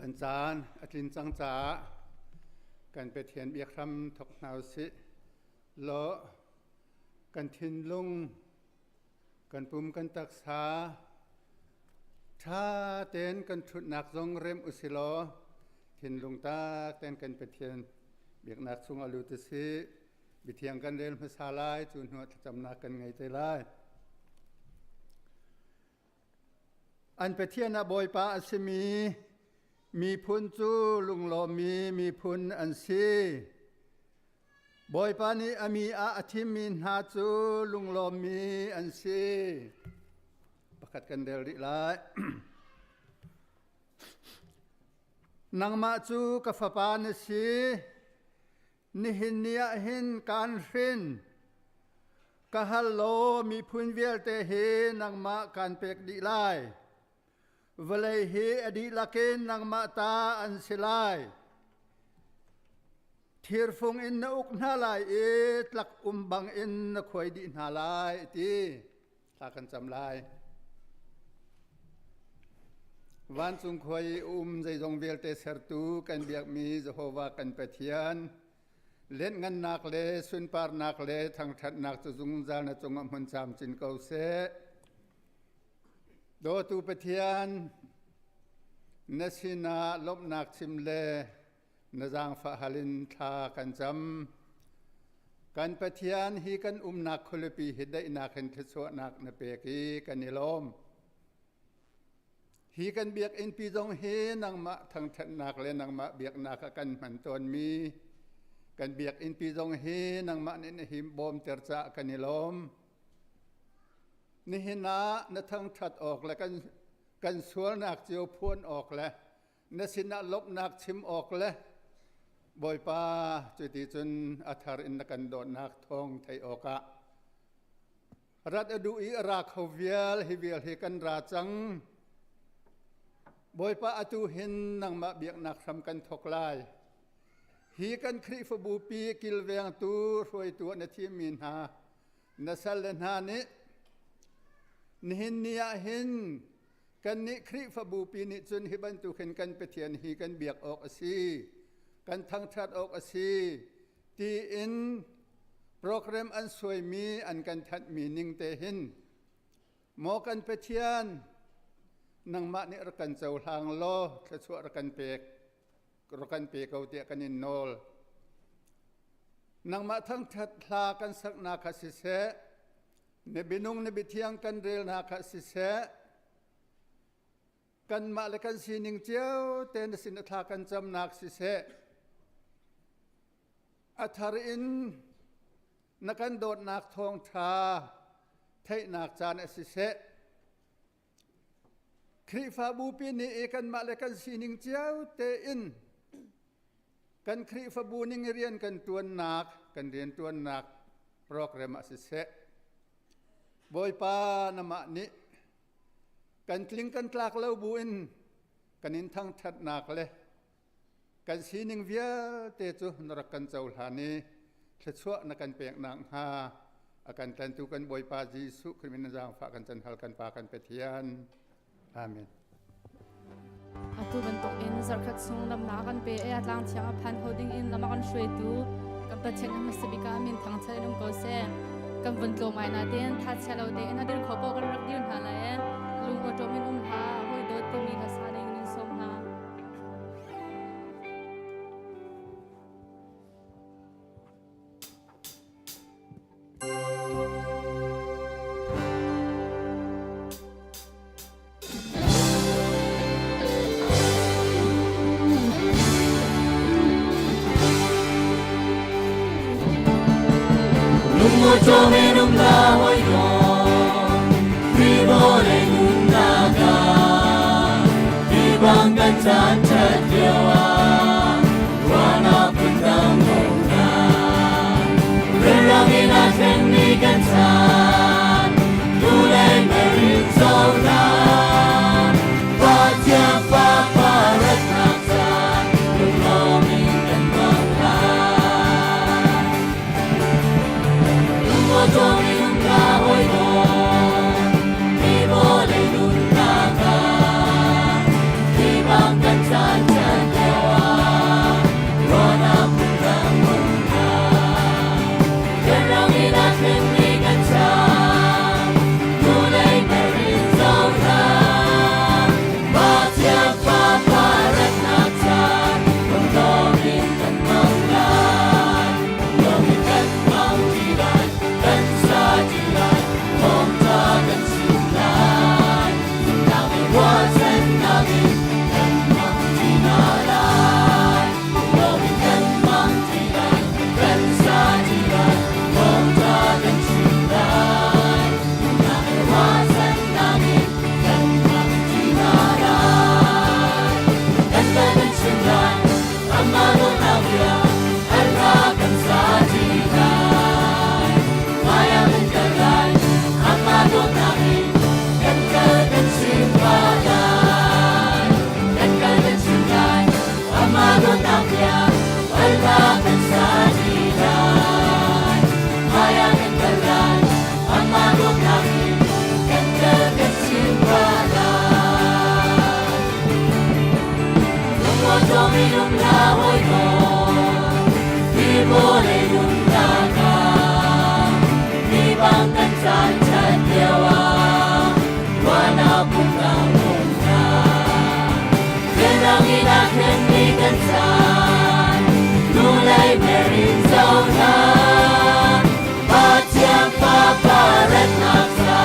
Kan caan a tlin cang caah kan Pathian biak hram thawk hna usih law kan thinlung kan pum kan taksa ṭha tein kan ṭhutnak zong rem usih law thinlung tak tein kan Pathian biaknak chungah lut usih. Biathiang kan rel hmasa lai, cu hnuah thlacamnak kan ngei te lai. An Pathian ah Bawipa a simi miphun cu lunglawmmi miphun an si. Bawipa nih a mi ah a thimmi hna cu lunglawmmi an si. Pakhat kan rel rih lai. Nangmah cu ka fapa na si. Nihin ni ah hin kaan hrin. Ka hal law miphun vialte hi nangmah kaan pek dih lai. Vawlei hi a dihlak in nangmah ta an si lai. Thirfung in na uk hna lai i tlak um bang in na khuai dih hna lai ti. Thla kan cam lai. Vancung khua i um zeizong vialte sertu kan biakmi Jehovah kan Pathian, lianhngannak le sunparnak le thangṭhatnak cu zungzal na cungah hmun camcin ko seh. Dawtu Pathian, na sinah lawmhnak chim le na zaangfah hal in thla kan cam. Kan Pathian hi kan umnak khualipi hi daihnak in thluachuahnak na pek i kan i lawm. Hi kan biakinn pi zong hi nangmah thangṭhatnak le nangmah biaknak ah kan hman tawnmi kan biakinn pi zong hi nangmah nih na him bawmter caah kan i lawm. Nihin ah na thangṭhat awk le kan kan sualnak cio phuan awk le na sinah lawmhnak chim awk le Bawipa cuti cun a thar in na kan dawtnak thawng theih awkah rat a duh i a ra kho vial hi vial hi kan ra cang. Bawipa atu hin nangmah biaknak hram kan thawk lai. Hi kan Khrihfabu pi kilvengtu hruaitu na thimmi hna na sal le hna nih nihin ni ah hin Kannih Khrihfabu pi nih cun hi bantuk hin kan Pathian hi kan biak awk a si, kan thangṭhat awk a si tiin program an suaimi an kan thanhmi ning te hin maw kan Pathian nangmah nih rak kan cohlang law thluachuah rak kan pek rak kan pe ko tiah kan in nawl. Nangmah thangṭhat hla kan saknak kha siseh, Na minung na biathiang kan relnak kha siseh, kanmah le kan sining cio te na sin a thla kan camnak siseh, a thar in na kan dawtnak thawngṭha theihnak caan a siseh, Khrihfabu pi nih i kanmah le kan sining cio tein kan Khrihfabu ning rian kan ṭuannak kan rian ṭuannak program ah siseh Bawipa namah nih kan tling kan tlak lo buin kan in thangṭhatnak le kan sining vialte cu na rak kan cohlan i thluachuah na kan pek nakhnga a kan tlantu kan Bawipa Jesuh Khrih min na zaangfah kan canhal kan Pa kan Pathian. Amen. Atu bantuk in zarkhat chung lamnak kan pe e atlang thiang a phan kho ding in lama kan hruaitu kan Pathian hmasa bik ah min thangthat in um ko seh. Kan vun tlawm ngai na ten tha chia lo te in a dir kho po kan rak dir hna lai e lung awṭawm in um hla hoi dawt timi kha sa ding in sawm hna. Lungmawṭawm in um la hoi dawt, Khrih nunnak ah, hi bang kan caan ṭhat lio ah, ruahnak phundang um hna. Rilrang in aa thlengmi kan caan, hnulei mer in zoh hlan, Pathian Fapa ratnak caan, lunglawm in kan hmang lai. Lungmawṭawm in um hlah hawi dawt, hi vawlei nunnak ah, hi bang kan caan. Minung hna hawikom, hi vawlei nunnak ah, mi bang kan caan ṭhat lio ah, ruahnak phungtlang um hna. Biadang in a khenmi kan caan, nu lei mer in zoh hna. Pathian Fapa ratnak ca,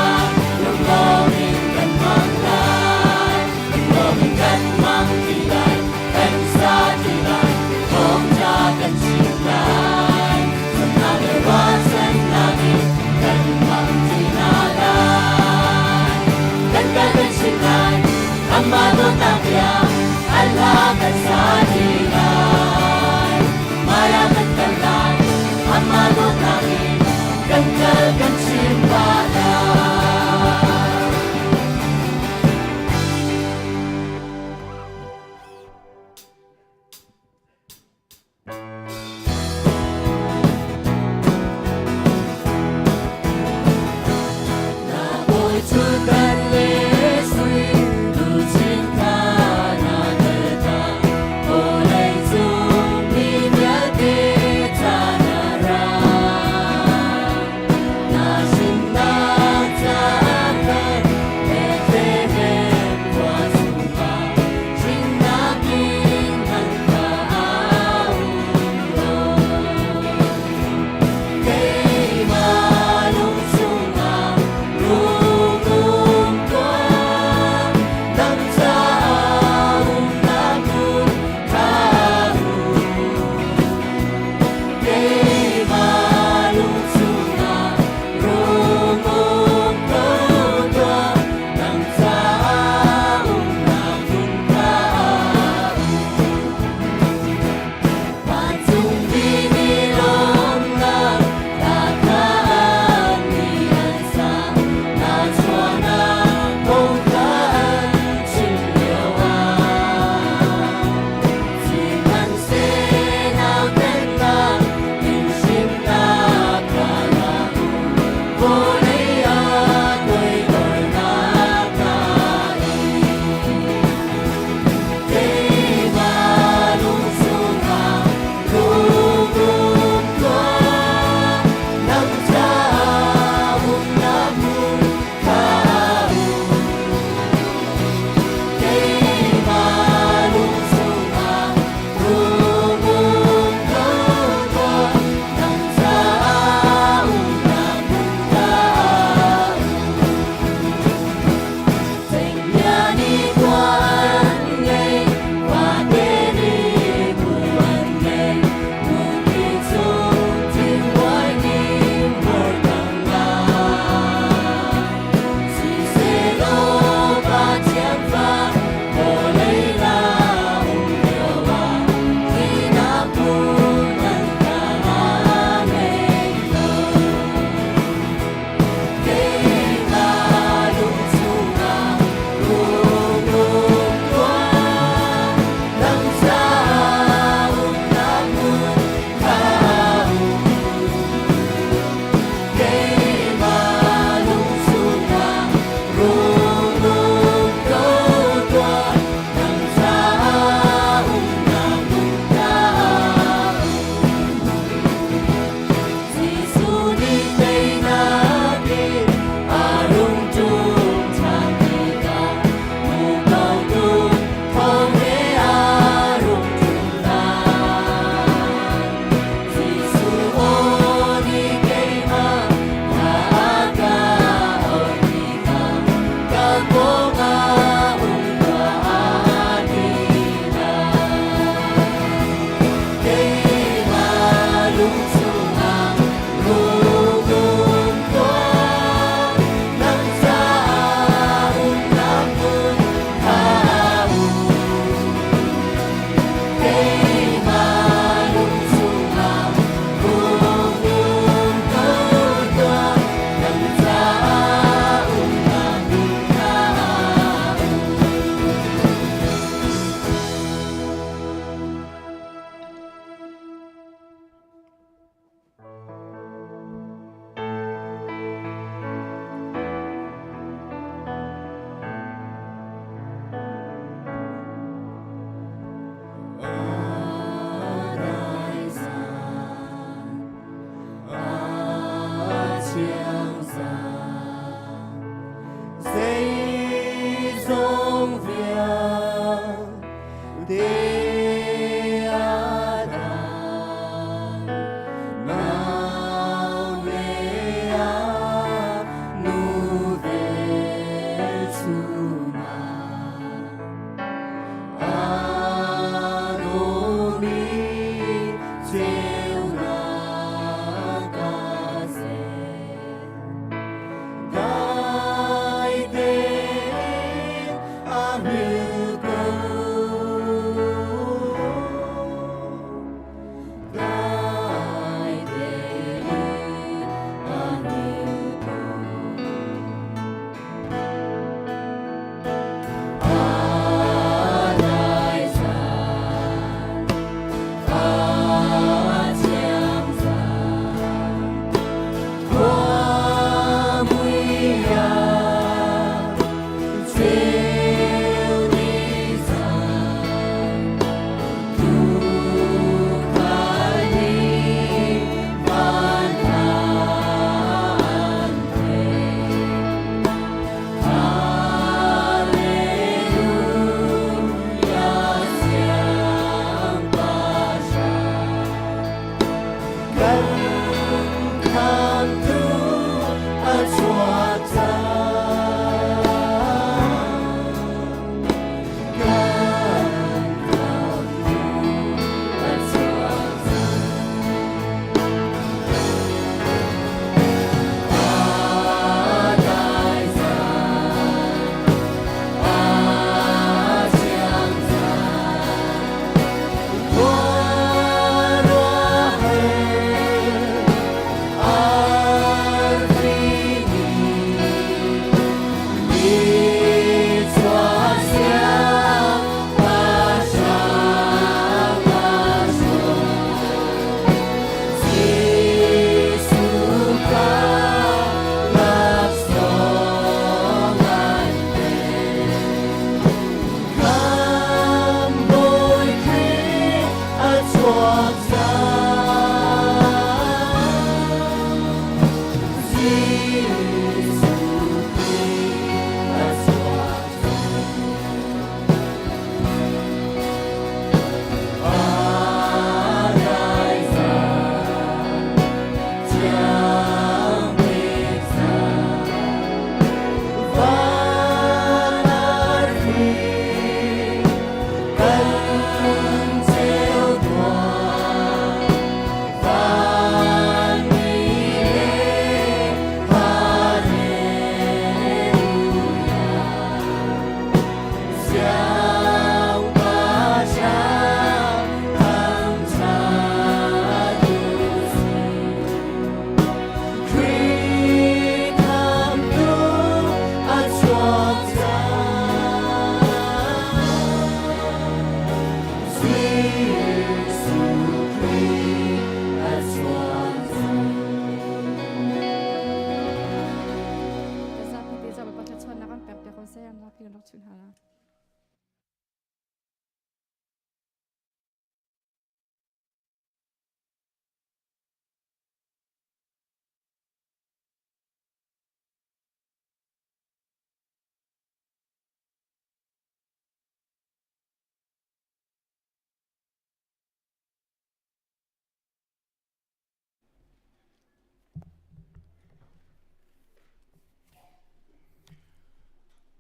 lunglawm in kan hmang lai. Lunglawm in kan hmang ti lai, kan sa ti lai, thawngṭha kan chim lai.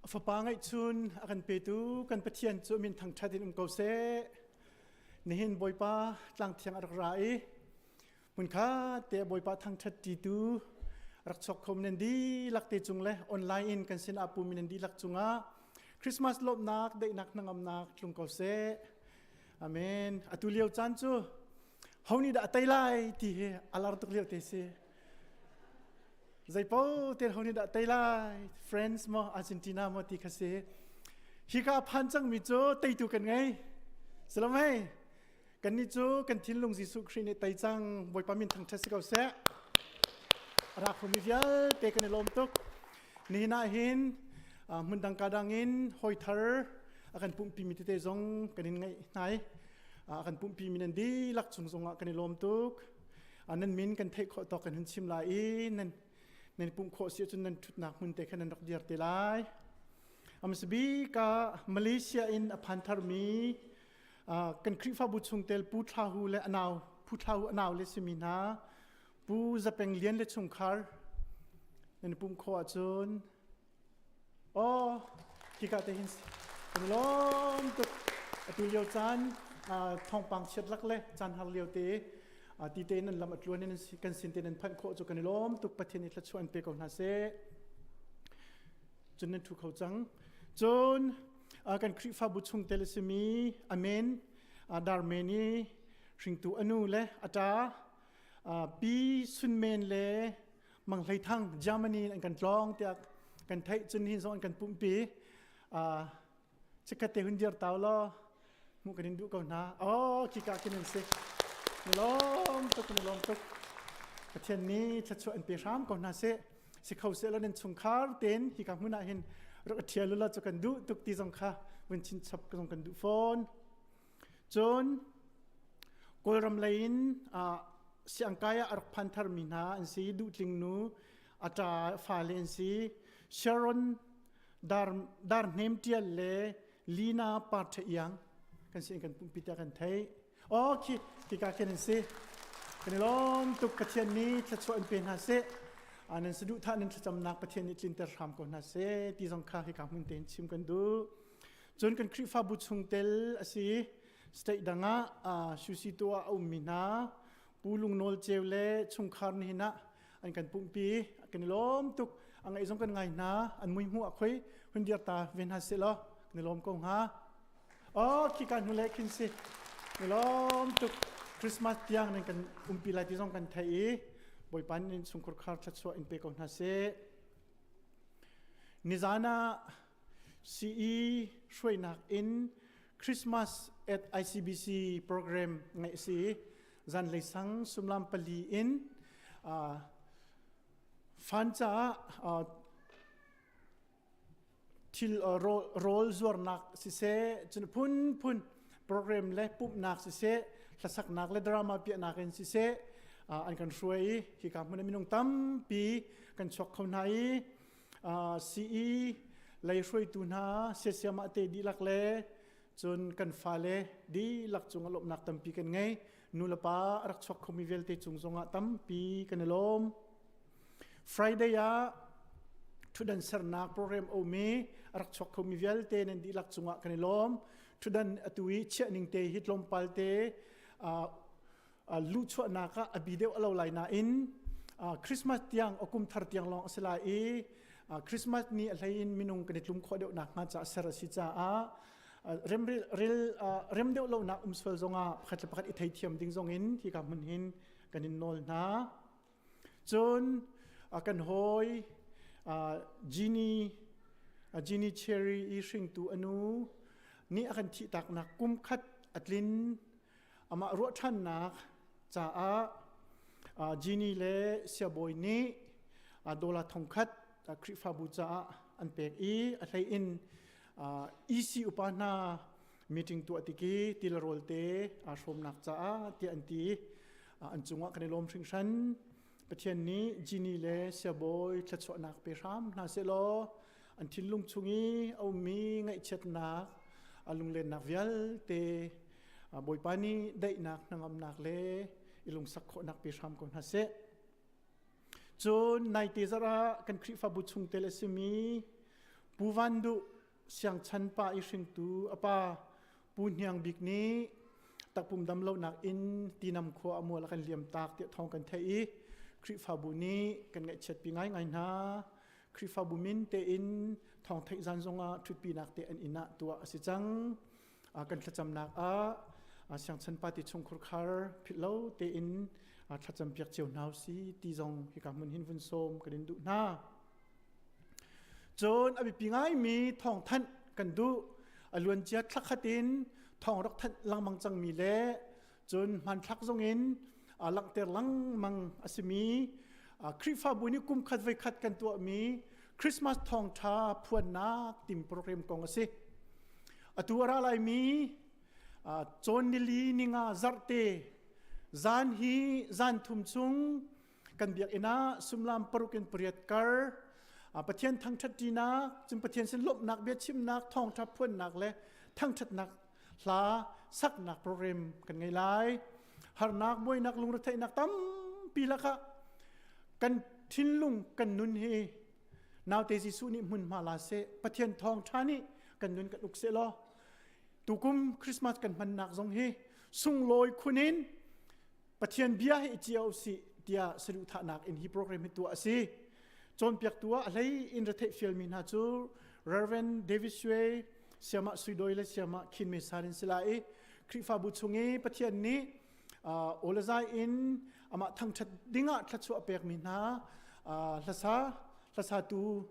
Fapa ngeihchun a kan petu kan Pathian cu min thangṭhat in um ko seh. Nihin Bawipa tlangthiang a rak ra i hmunkhat te Bawipa thangṭhat ṭitu rak chok kho nan dihlak te cung le online in kan sin ah pumi nan dihlak cungah Christmas lawmhnak daihnak hnangamnak tlung ko seh. Amen. Atu lio caan cu ho nih dah a tei lai ti hi a lar tuk lio te si. Zeipo te ho nih dah tei lai France maw Argentina maw ti kha si. Hi ka phan cangmi cu teitu kan ngei. Salam hei. Kannih cu kan thinlung Jesuh Khrih nih tei cang Bawipa min thangṭhat si ko seh. A ra khomi vialte kan i lawm tuk. Nihin ah hin hmundang ka dang in hawi thar a kan pumhpimi tete zong kan in ngaih hna i a kan pumhpimi nan dihlak chung zongah kan i lawm tuk. Nan min kan theih khawh tawk kan hun chim lai i nan nan pumh khawh si ahcun nan ṭhutnak hmun te khan nan rak dir te lai. Amsabik ah Malaysia in a phan tharmi kan Khrihfabu chungtel Pu Thla Hu le a nau Pu Thla Hu a nau le simi hna Pu Zapeng Lian le chungkhar nan pumh khawh ahcun aw hika te hin kan lawm tuk atu lio caan thawngpang chiat lak le caan har lio te ti te nan lam a tluan in kan sin te nan phanh khawh cu kan i lawm tuk Pathian nih thluachuah an pe ko hna seh cun nan thu kho cang cun kan Khrihfabu chungtel a simi Amen Darmen i hringtu a nu le a ṭa Pi Sun Men le Mang Hlei Thang Germany in an kan tlawng tiah kan theih cun hin zong an kan pumhpi chikkhat te hun dir tau law hmuh kan in duh ko hna oh khika khin an si ni lawm tuk ni lawm tuk Pathian nih thluachuah an pe hram ko hna seh si kho seh law nan chungkhar ten hika hmun ah hin rak ṭhial ula cu kan duh tuk ti zong kha vun chinchap zong kan duh fawn cun Kawlram lei in siangkai ah a rak phan tharmi hna an si duhtling nu a ṭa fale an si Sharon dar dar hnem ṭial le Lina Partha Iang kan sin kan pumpi tiah kan theih Oh khi tika khin an si. Kan i lawm tuk Pathian nih thluachuah in pe hna seh. Nan saduhthah nan thlacamnak Pathian nih tlinter hram ko hna seh ti zong kha hika hmun tein chim kan duh. Cun kan Khrihfabu chungtel a si state dang ah Susi tu ah a ummi hna Pu Lungnawl Ceu le chungkhar nihin ah an kan pumhpi kan i lawm tuk a ngaih zong kan ngai hna an mui hmuh ah khoi hun dir ta ve hna seh law kan i lawm ko hnga. Oh, khika hnu le khin si. Lawm tuk. Christmas tiang nan kan umpi lai ti zong kan thei i Bawipa nih chungkhur khar thluachuah in pe ko hna seh. Nizan ah CE hruainak in Christmas at ICBC program ngeih si zanlei sang sumlam pali in fan caah thil rawl zuarnak siseh cun phunphun program le pumhnak siseh hlasaknak le drama piahnak in siseh. An kan hruai i hika hmun ah minung tampi kan chuak kho hna i CE lei hruaitu hna siasiamah te dihlak le cun kan fale dihlak cung ah lawmhnak tampi kan ngei. Nu le pa a rak chuak khomi vialte cung zongah tampi kan i lawm. Friday ah ṭhutdan sernak program a um i a rak chuak khomi vialte nan dihlak cungah kan i lawm. Ṭhutdan atu i chiah ning te hi tlawmpal te luhchuahnak ah a bi deuh a lo lai nain Christmas tiang a kum thar tiang lawng a si lai i Christmas ni a hlei in minung kan i tlum khawh deuh nakhnga caah ser a si caah rem rel rem deuh lonak um sual zongah pakhat le pakhat i theithiam ding zongin hika hmun hin kan in nawl hna. Cun kan hawi Jeannie Jeannie Cherry i hringtu a nu nih a kan thihtaknak kum khat a tlin. Amah ruah ṭhannak caah Jeannie le siabawi nih dollar thongkhat Khrihfabu caah an pek i a hlei in EC upa hna meeting tuah tik i tilrawl te aa hrawmnak caah tiah an ti. An cungah kan i lawm hringhran. Pathian nih Jeannie le siabawi thluachuahnak pe hram hna sehlaw an thinlung chung i a ummi ngaihchiatnak, a lunglennak vialte Bawipa nih daihnak, hnangamnak le i lungsak khawhnak pe hram ko hna seh. Cun naite zarh ah kan Khrihfabu chungtel a simi Pu Van Duh Siangchan pa i hringtu a pa Pu Hniang Bik nih takpum damlonak in Tinam khua a mual a kan liam tak tiah thawng kan theih i Khrihfabu nih kan ngaihchiatpi ngaingai hna. Khrihfabu min tein thawng theih zan zongah ṭhutpinak te an inn ah tuah a si cang. Kan thlacamnak ah Siangchan party chungkhur khar philh lo tein thlacam piak cio hna usi ti zong hika hmun hin vun sawm kan in duh hna. Cun a biapi ngaimi thawngthanh kan duh. A luancia thlakhat in thawng rak thanh lengmang cangmi le cun hmanthlak zongin langhter lengmang a simi Khrihfabu nih kum khat voi khat kan tuahmi Christmas thawngṭha phuannak tim program kong a si. Atu a ra laimi cawn nili ninga zarhte zan hi zan thum chung kan biakinn ah sumlam paruk in pariat kar Pathian thangṭhat ṭinak cun Pathian sin lawmhnak biachimnak thawngṭha phuannak le thangṭhatnak hla saknak program kan ngei lai. Harnak buainak lungretheihnak tampi lakah kan thinlung kan nun hi naute Jesuh nih hmunhma la seh Pathian thawngṭha nih kan nun kan uk seh law tukum Christmas kan hmannak zong hi sunglawi khun in Pathian bia hi i cia usih tiah saduhthahnak in hi program hi tuah a si. Cawnpiaktu ah a hlei in retheih fialmi hna cu Reverend David Sue, Siamah Suidoi le Siamah Khin Me San in si lai i Khrihfabu chung i Pathian nih awlazai in amah thangṭhat dingah thluachuah a pekmi hna hlasa hlasatu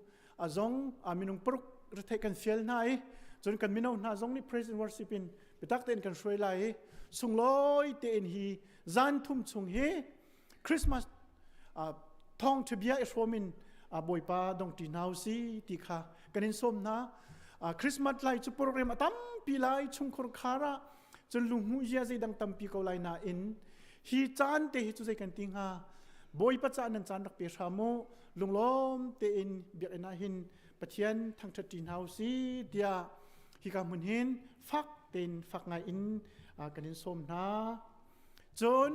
zong minung paruk retheih kan fial hna i cun kan mino hna zong nih praise and worship in biatak tein kan hruai lai i sunglawi tein hi zan thum chung hi Christmas thawngṭha bia i hrawm in Bawipa dongṭi hna usi ti kha kan in sawm hna. Christmas lai cu program a tampi lai chungkhur khar ah cun lunghmuh zia zeidang tampi ko lai nain hi caan te hi cu zei kan ti hnga Bawipa ca nan caan rak pe hram u lunglawm tein biakinn ah hin Pathian thangṭhat ṭi hna usi tiah hika hmun hin fak tein fak ngai in kan in sawm hna. Cun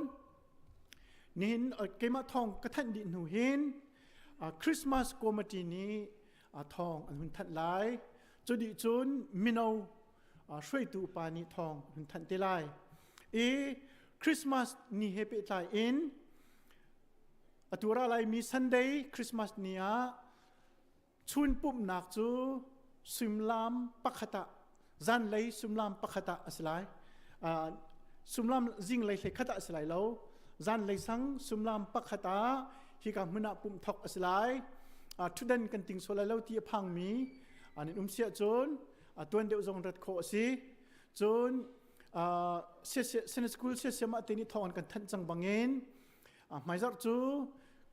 nihin keimah thawng ka thanh dih hnu hin Christmas committee nih thawng an hun thanh lai. Cu dih cun mino hruaitu upa nih thawng hun thanh te lai. I Christmas ni he pehtlai in atu ra laimi Sunday Christmas ni ah chun pumhnak cu suimilam pakhat ah zanlei suimilam pakhat ah a si lai. Suimilam zinglei hlei khat ah a si lai lo. Zanlei sang suimilam pakhat ah hika hmun ah pumh thok a si lai. Ṭhutdan kan ting sual lai lo ti a phangmi an in um siah cun tuan deuh zong rat khawh a si. Cun Sunday school siasiam ah te nih thawng an kan thanh cang bangin Hmaizarh cu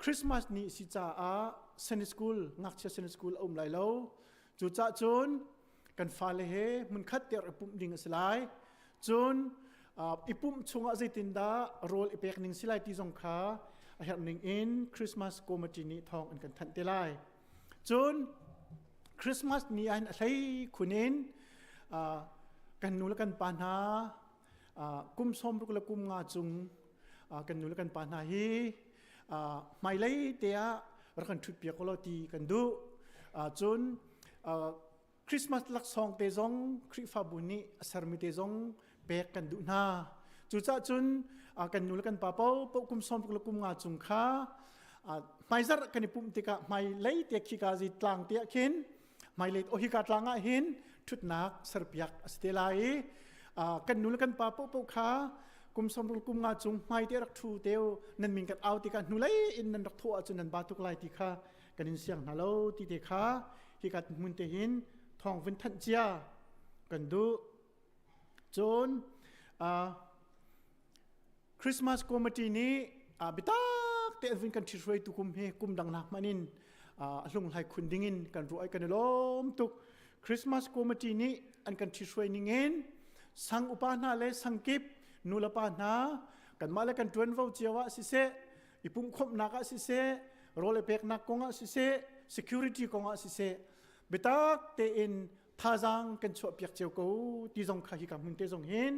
Christmas ni si caah Sunday school ngakchia Sunday school a um lai lo. Cucaah cun kan fale he hmunkhat te rak pumh ding a si lai. Cun I pumh chungah zeitindah rawl i pek ning si lai ti zong kha a herh ning in Christmas committee nih thawng an kan thanh te lai. Cun Christmas ni ah hin a hlei khun in kan nu le kan pa hna kum 60 le kum nga cung kan nu le kan pa hna hi hmailei te ah rak kan ṭhut piak law ti kan duh. Cun Christmas laksawng te zong Khrihfabu nih a sermi te zong pek kan duh hna. Cucaah cun kan nu le kan pa paohpaoh kum 60 le kum nga cung kha hmaizarh kan i pumh tikah hmailei te khika zi tlang te ah khin hmailei oh hika tlang ah hin ṭhutnak serpiak a si te lai i kan nu le kan pa paohpaoh kha kum 60 kum nga cung hmai te rak ṭhu teu nan min kan au tikah hnulei in nan rak thawh ahcun nan ba tuk lai ti kha kan in siang hna lo ti te kha hika hmun te hin thawng vun thanh cia kan duh. Cun Christmas committee nih biatak te an vun kan ṭhithruaitu kum hi kum dang nak hmanh in a hlunghlai khun ding in kan ruah i kan i lawm tuk. Christmas committee nih an kan ṭhithruai ning in sang upa hna le sangkip nulepa hna kanmah le kan ṭuanvo cio ah siseh i pumhkhawmhnak ah siseh rawl i peknak kong ah siseh security kong ah siseh biatak tein thazaang kan chuahpiak cio ko ti zong kha hika hmun te zong hin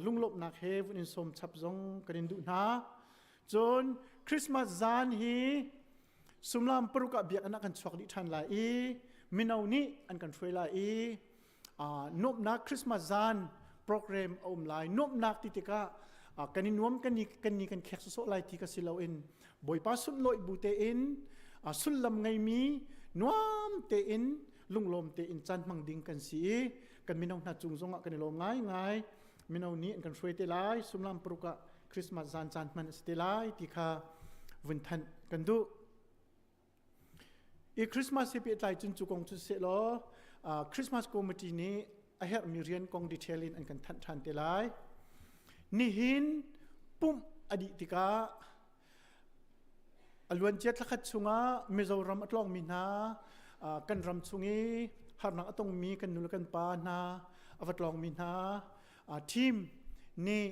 lunglawmhnak he vun in sawm chap zong kan in duh hna. Cun Christmas zan hi sumlam paruk ah biakinn ah kan chuak dih ṭhan lai i mino nih an kan hruai lai i nuamhnak Christmas zan program a um lai. Nuamhnak ti tikah kan i nuam kan ni kan ni kan khek sawsawh lai ti ka si loin Bawipa sunlawih bu tein sullam ngeimi nuam tein lunglawm tein caan hmang ding kan si i kan mino hna cung zongah kan i lawm ngaingai. Mino nih an kan hruai te lai sumlam paruk ah Christmas zan caan hman a si te lai ti kha vun thanh kan duh. I Christmas he pehtlai cun cu kong cu seh law Christmas committee nih a herhmi rian kong detail in an kan thanh ṭhan te lai. Nihin pumh a dih tikah a luancia thlakhat chungah Mizoram a tlawngmi hna kan ram chung i harnak a tongmi kan nu le kan pa hna a va tlawngmi hna team nih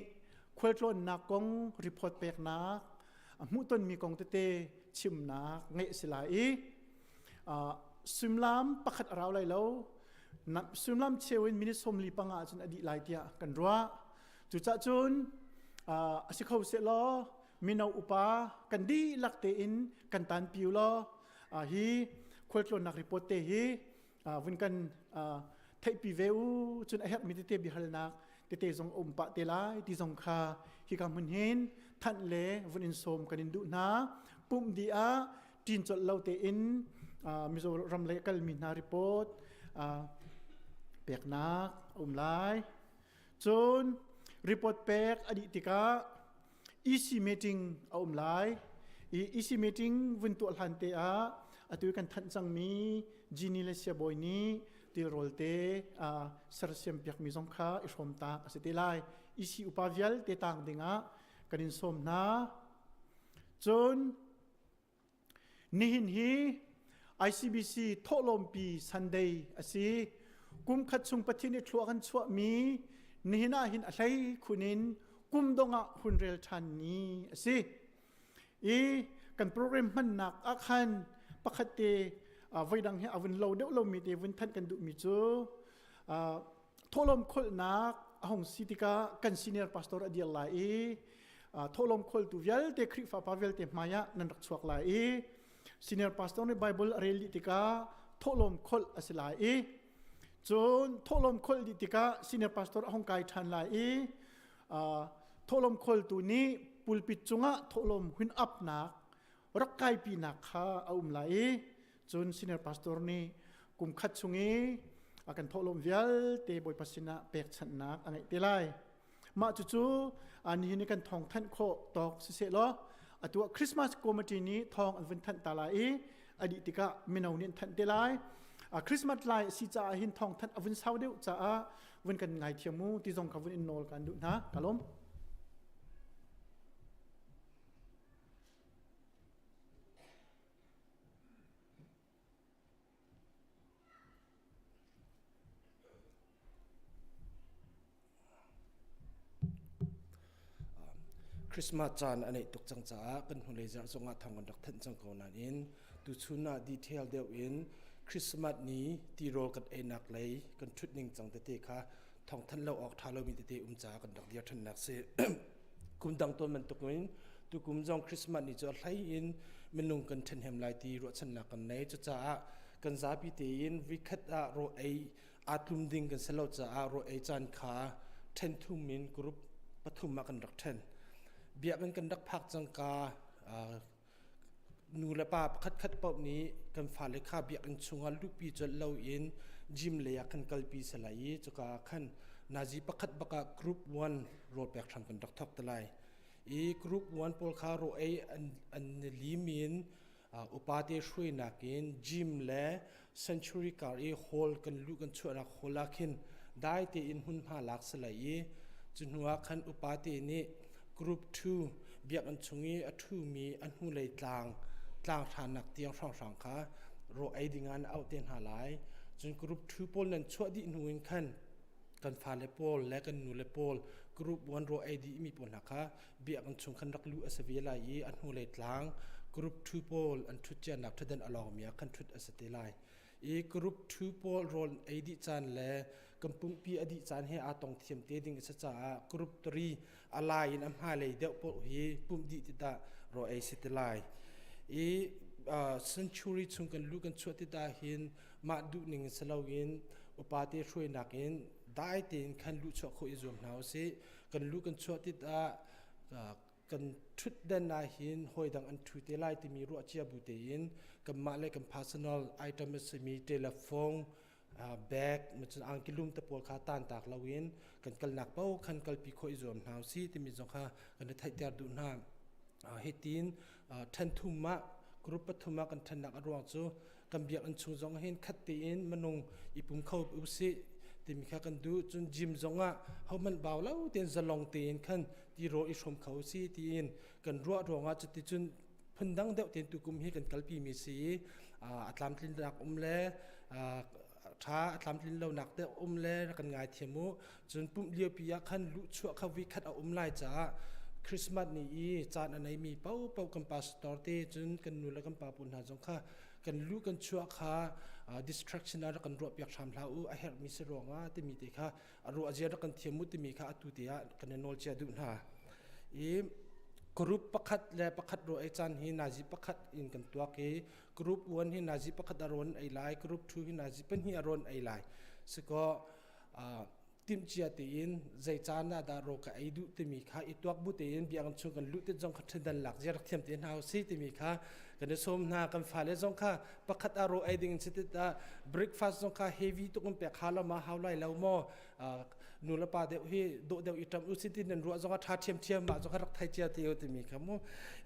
khualtlawnnak kong report peknak a hmuhtonmi kong tete chimnak ngeih a si lai i suimilam pakhat a rau lai lo. Suimilam cheu in minute 45 ahcun a dih lai tiah kan ruah. Cucaah cun a si kho seh law mino upa kan dihlak tein kan tanpi u law hi khualtlawnnak report te hi vun kan theihpi ve u. Cun a herhmi tete biahalnak tete zong a um pah te lai ti zong kha hika hmun hin thanh le vun in sawm kan in duh hna. Pumh dih ah ṭin colh lo tein Mizoram lei kalmi hna report peknak a um lai. Cun report pek a dih tikah EC meeting a um lai i EC meeting vun tuah hlan te ah atu kan thanh cangmi Genie le Siabawi nih tilrawl te sersiam piakmi zong kha i hrawm ta a si te lai. EC upa vialte tang dingah kan in sawm hna. Cun Nihin hi ICBC thawhlawmpi Sunday a si. Kum khat chung Pathian i thlua kan chuahmi nihin ah hin a hlei khun in kum dong ah hun rel ṭhan ni a si. I kan program hmannak ah khan pakhat te voidang hi a vun lo deuh lomi te vun thanh kan duhmi cu thawhlawm kholhnak a hung si tikah kan senior pastor a dir lai i thawhlawm kholtu vialte Khrihfa pa vialte hmai ah nan rak chuak lai i senior pastor nih Bible a rel dih tikah thawhlawm kholh a si lai i cun thawhlawm kholh dih tikah senior pastor a hung kai ṭhan lai i thawhlawm kholtu nih pulpit cungah thawhlawm hun apnak rak kaipinak kha a um lai i cun senior pastor nih kum khat chung i a kan thawhlawm vialte Bawipa sinah pekchanhnak a ngeih te lai. Mah cucu nihin i kan thawng thanh khawh tawk siseh law atu ah Christmas committee nih thawng an vun thanh ta lai i a dih tikah mino nih an thanh te lai. Christmas lai a si caah hin thawng thanh a vun sau deuh caah vun kan ngaithiam mu ti zong kha vun in nawl kan duh hna. Ka lawm. Christmas caan a neih tuk cang caah kan hnulei zarh zongah thawng kan rak thanh cang ko nain tuchun ah detail deuh in Christmas ni tirawl kan einak lei kan ṭhut ning cang tete kha thawng thanh lo awk ṭha lomi tete um caah kan rak dir ṭhannak si. Kum dang tawn bantukin tukum zong Christmas ni cu a hlei in minung kan ṭhenhem lai ti ruahchannak kan nei. Cucaah kan zapi tein vikhat ah rawl ei aa tlum ding kan si lo caah rawl ei caan kha ṭhen thum in group pathum ah kan rak ṭhen. Biakinn kan rak phak cangka nu le pa pakhatkhat paoh nih kan fale kha biakinn chungah luhpi colh loin gym lei ah kan kalpi salai i cuka ah khan nazi pakhat bak ah group 1 rawl pek hram kan rak thawk te lai. I group 1 pawl kha raw ei an, an lim in upate hruainak in gym le century car i hall kan luh kan chuahnak hall ah khin dai tein hmunhma lak si lai i cu hnu ah khan upate nih group 2 biakinn chung i a ṭhumi a hnulei tlang tlang hranak tiang hrawnghrang kha raw ei ding ah an auh te hna lai. Cun group 2 pawl nan chuah dih hnu in khan kan fale pawl le kan nule pawl group 1 raw ei dih mi pawl hna kha biakinn chung khan rak luh a si ve lai i a hnulei tlang group 2 pawl an ṭhut cianak ṭhutdan a lawngmi ah khan ṭhut a si te lai. I group 2 pawl rawl ei dih caan le kan pumpi a dih caan he aa tong thiam te ding a si caah group 3 a lai in a hmailei deuh paoh hi pumh dih tikah raw ei si te lai. I century chung kan luh kan chuah tikah hin mah duh ning si loin upate hruainak in dai tein khan luh chuah khawh i zuam hna usih. Kan luh kan chuah tikah kan ṭhutdan ah hin hawi dang an ṭhu te lai timi ruah cia bu tein kanmah le kan personal item a simi telephone bag cun angki lum te pawl kha tan tak loin kan kalnak paoh khan kalpi khawh i zuam hna usih timi zong kha kan i theihter duh hna. Hitin ṭhen thum ah group pathum ah kan ṭhennak a ruang cu kan biakinn chung zong hin khat tein minung i pum kho usih timi kha kan duh. Cun gym zong ah hohmanh bau lo tein zalong tein khan tirawl i hrawm kho usih tiin kan ruah ruangah cuticun phundang deuh tein tukum hi kan kalpi mi si i a tlamtlinnak um le ṭha a tlamtlin lonak deuh um le rak kan ngaithiam u. Cun pumh liopi ah khan luhchuah kha vikhat a um lai caah Christmas ni i caan a neimi paohpaoh kan pastor te cun kan nu le kan pa pawl hna zong kha kan luh kan chuah kha distraction ah rak kan ruahpiak hram hlah u a herhmi si ruangah timi te kha a ruah zia rak kan thiam u timi kha atu te ah kan i nawl cia duh hna. I group pakhat le pakhat ro ei caan hi nazi pakhat in kan tuak i group 1 hi nazi pakhat a rawn ei lai group 2 hi nazi pahnih a rawn ei lai sikaw timhcia tein zei caan ah dah raw ka ei duh timi kha i tuak bu tein biakinn chung kan luh tit zong kha ṭhendan lak zia rak thiam te hna usih timi kha kan i sawm hna. Kan fale zong kha pakhat ah raw ei ding in si tit ah breakfast zong kha heavy tuk in pek ha lo ma hau lai lo maw nu le pa deuh hi dawh deuh i ṭam usih ti nan ruah zong ah ṭha ṭhiamṭhiam mah zong kha rak thei cia te u timi kha mu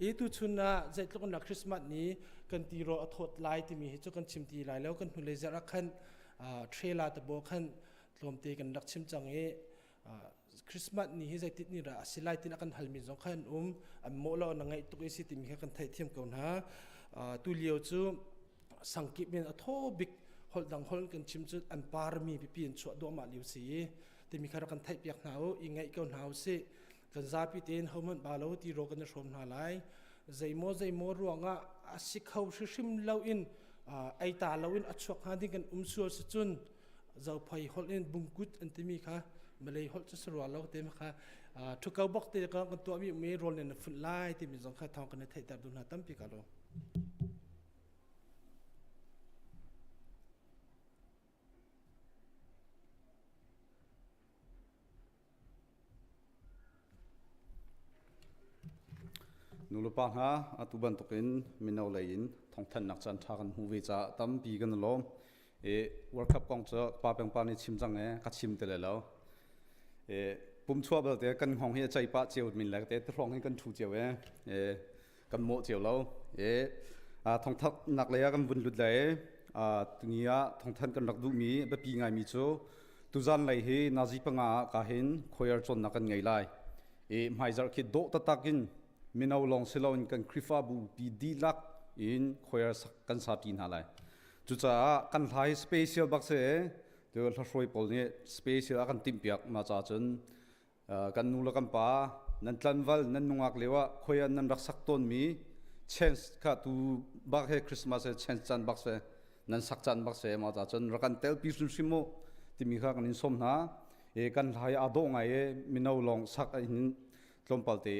i tuchun ah zeitluk in Christmas ni kan ti raw a thawt lai timi hi cu kan chim ti lai lo. Kan hnulei zarh ah khan trailer te bo khan tlawmte kan rak chim cang i Christmas ni hi zeitit ni dah a si lai tin a kan halmi zong khan um an mawh lo na ngaih tuk i si timi kha kan theihthiam ko hna. Tu lio cu sangkip in a thaw bik holh dang holh kan chim cu an parmi pipi in chuah duahmah lio si i timi kha rak kan theih piak hna u i ngaih ko hna u sih. Kan zapi tein hohmanh ba lo ti ro kan i hrawm hna lai. Zeimaw zeimaw ruangah a si kho hrihrim lo in ei ta lo in a chuak hnga ding kan um sual si cun zophei holh in bungkut an timi kha Malay holh cu sarua lo te kha thukau bok te ka kan tuahmi um i rawl nen funh lai timi zong kha thawng kan i theihter duh hna tampi ka lo. Nulepa hna, atu bantukin mino lei in thawngthanhnak caan ṭha kan hmuh ve caah tampi kan i lawm. I World Cup kong cu pa peng pa nih chim cang e, ka chim ti lai lo. I pumchuah belte kan hngawng hi a cei pah cio min le te hrawng hin kan ṭhu cio e. I kan mawh cio lo. I thawngthanhnak lei ah kan vun lut lai. Tuni ah thawngthanh kan rak duhmi biapi ngaimi cu tuzan lei hi nazi panga ah ka hin choir cawnnak kan ngei lai. I hmaizarh khi dawh taktak in mino lawng si loin kan Khrihfabu pi dihlak in choir kan sa ṭi hna lai. Cucaah kan hla hi special bak si tu hlahruai pawl nih special a kan timhpiak ma ca cun kan nu le kan pa Nan tlanval nan nungak lio ah khoi ah nan rak sak tawnmi chance kha tu bak he Christmas he chance caan bak se nan sak caan bak se ma ca cun rak kan telpi hrimhrim mu timi kha kan in sawm hna. E kan hlai aa dawh ngai e mino lawng sak in tlawmpal te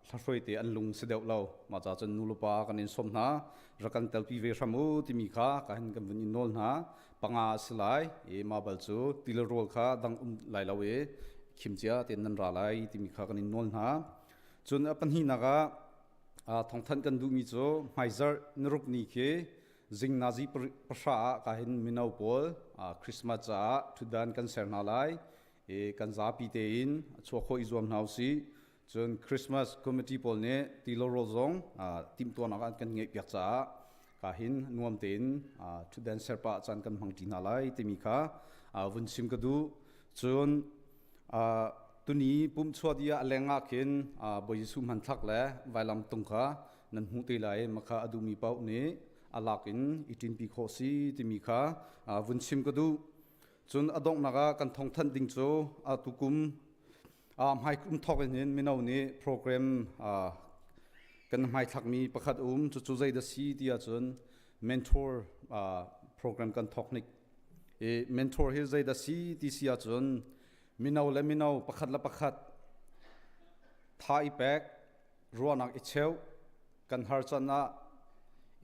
hlahroi te an lung si deuh lo. Ma ca cun nu le pa kan in sawm hna rak kan telpi ve hram u timi kha ka hin kan vun in nawl hna. Panga a si lai i mah bal cu ti le rawl kha dang um lai lo i khim cia tein nan ra lai timi kha kan in nawl hna. Cun a pahnihnak ah thawngthanh kan duhmi cu hmaizarh niruk ni khi zing nazi pahra ah ka hin mino pawl Christmas caah ṭhutdan kan ser hna lai i kan zapi tein chuah khawh i zuam hna usih. Cun Christmas committee pawl nih ti lo rawl zong timhtuahnak an kan ngeihpiak caah ka hin nuam tein ṭhutdan serpah caan kan hmang ṭi hna lai timi kha vun chim ka duh. Cun tuni pumhchuah dih ah a leng ah khin Bawi Jesuh hmanthlak le vailam tung kha nan hmuh te lai makha a duhmi paoh nih a lak in i ṭinpi khawh si timi kha vun chim ka duh. Cun a donghnak ah kan thawngthanh ding cu tukum Hmaikum thawk in hin mino nih program kan hmaithlakmi pakhat um cucu zei dah si ti ahcun mentor program kan thawk hnik. I mentor hi zei dah si ti si ahcun mino le mino pakhat le pakhat tha i pek, ruahnak i cheuh, kan har can ah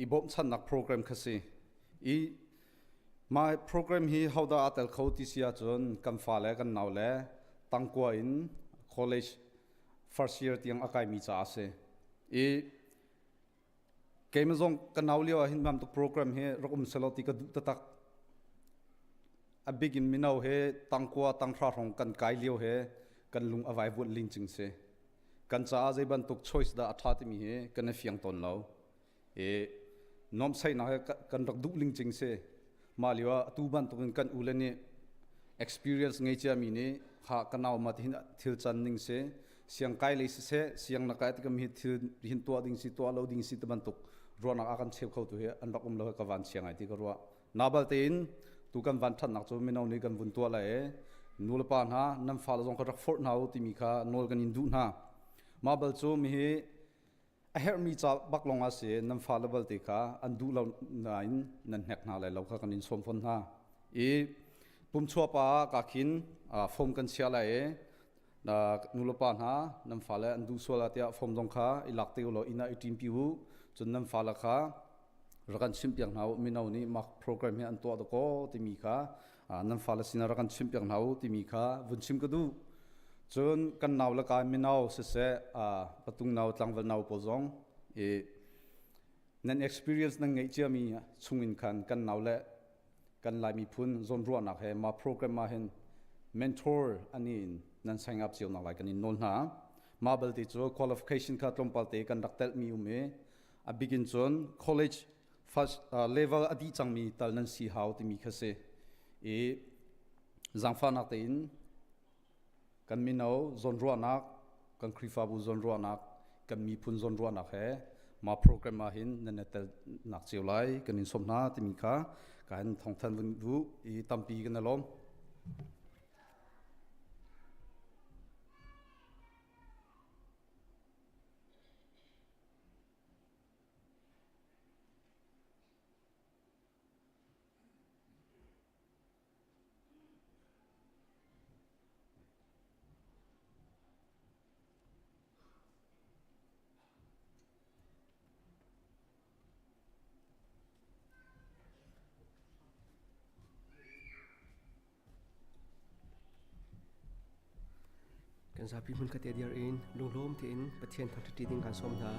i bawmhchanhnak program kha si. I Mah program hi hodah aa tel kho ti si ahcun kan fale kan naule tangkua in college first year tiang a kaimi caah a si. I keimah zong ka nau lio ah hin bantuk program hi rak um selaw ti ka duh taktak. A bik in mino he tangkua tanghra hrawng kan kai lio he kan lung a vaivuanh lingcing si. Kan caah zei bantuk choice dah a ṭha timi hi kan i fiang tawn lo. I nuamhsaihnak he kan rak duh lingcing si. Mah lio ah atu bantukin kan ule nih experience ngei ciami nih kha ka nau ma tihin thil can ning si siang kai lei siseh siang na kai tikam hi thil hin tuah ding si tuah lo ding si ti bantuk ruahnak a kan cheu kho tu hi an rak um lo ka van chia ngai ti ka ruah na bal tein tu kan van thatnak cu mino nih kan vun tuah lai e nu le pa hna nan fale zong kha rak forh hna u timi kha nawl kan in duh hna mah bal cu mi hi A herhmi ca bak lawng ah si nan fale balte kha an duh lo nain nan hnek hna lai lo kha kan in sawm fawn hna. I pumchuah pa ah ka khin form kan chia lai i nulepa hna nan fale an duh sual ah tiah form zong kha i lak te u law inn ah i ṭinpi u. Cun nan fale kha rak kan chimhpiak hna u mino nih mah program hi an tuah dakaw timi kha nan fale sinah rak kan chimhpiak hna u timi kha vun chim ka duh. Cun kan nau le kai mino siseh patung nau tlangval nau pawl zong i nan experience nan ngeih ciami chungin khan kan nau le kan Lai miphun zawnruahnak he mah program ah hin mentor ani in nan sign up cio nak lai kan in nawl hna. Mah belte cu qualification kha tlawmpal te kan rak telhmi um i a bik in cun college first level a dih cangmi tal nan si hau timi kha si i zaangfahnak tein kan mino zawnruahnak kan Khrihfabu zawnruahnak kan miphun zawnruahnak he mah program ah hin nan i telnak cio lai kan in sawm hna timi kha ka hin thawngthan vun duh i tampi kan i lawm. Kan zapi hmunkhat te dir in lunglawm tein Pathian thangṭhat ding kan sawm hna.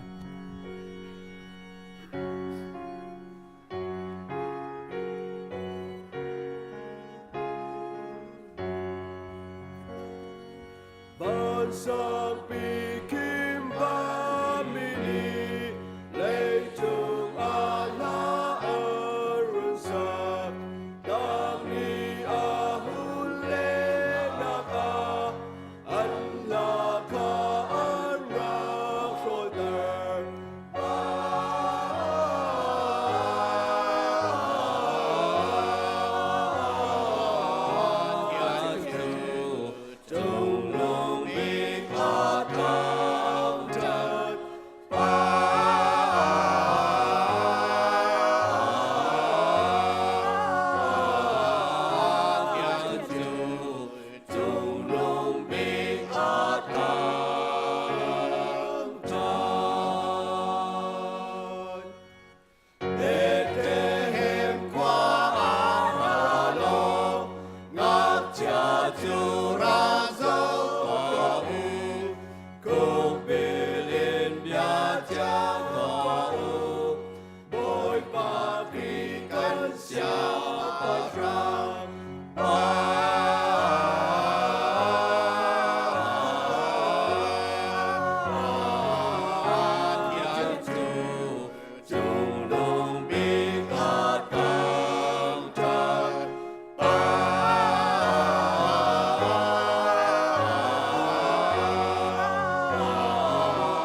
Vansang pikim bamini leicung ah hla an run sak Dangni a hun lehnak ah an hla kha an rak hrawlter. Cungnung bik a tla. siangpahrang pa. Pathian cu cungnung bik a thangṭhat.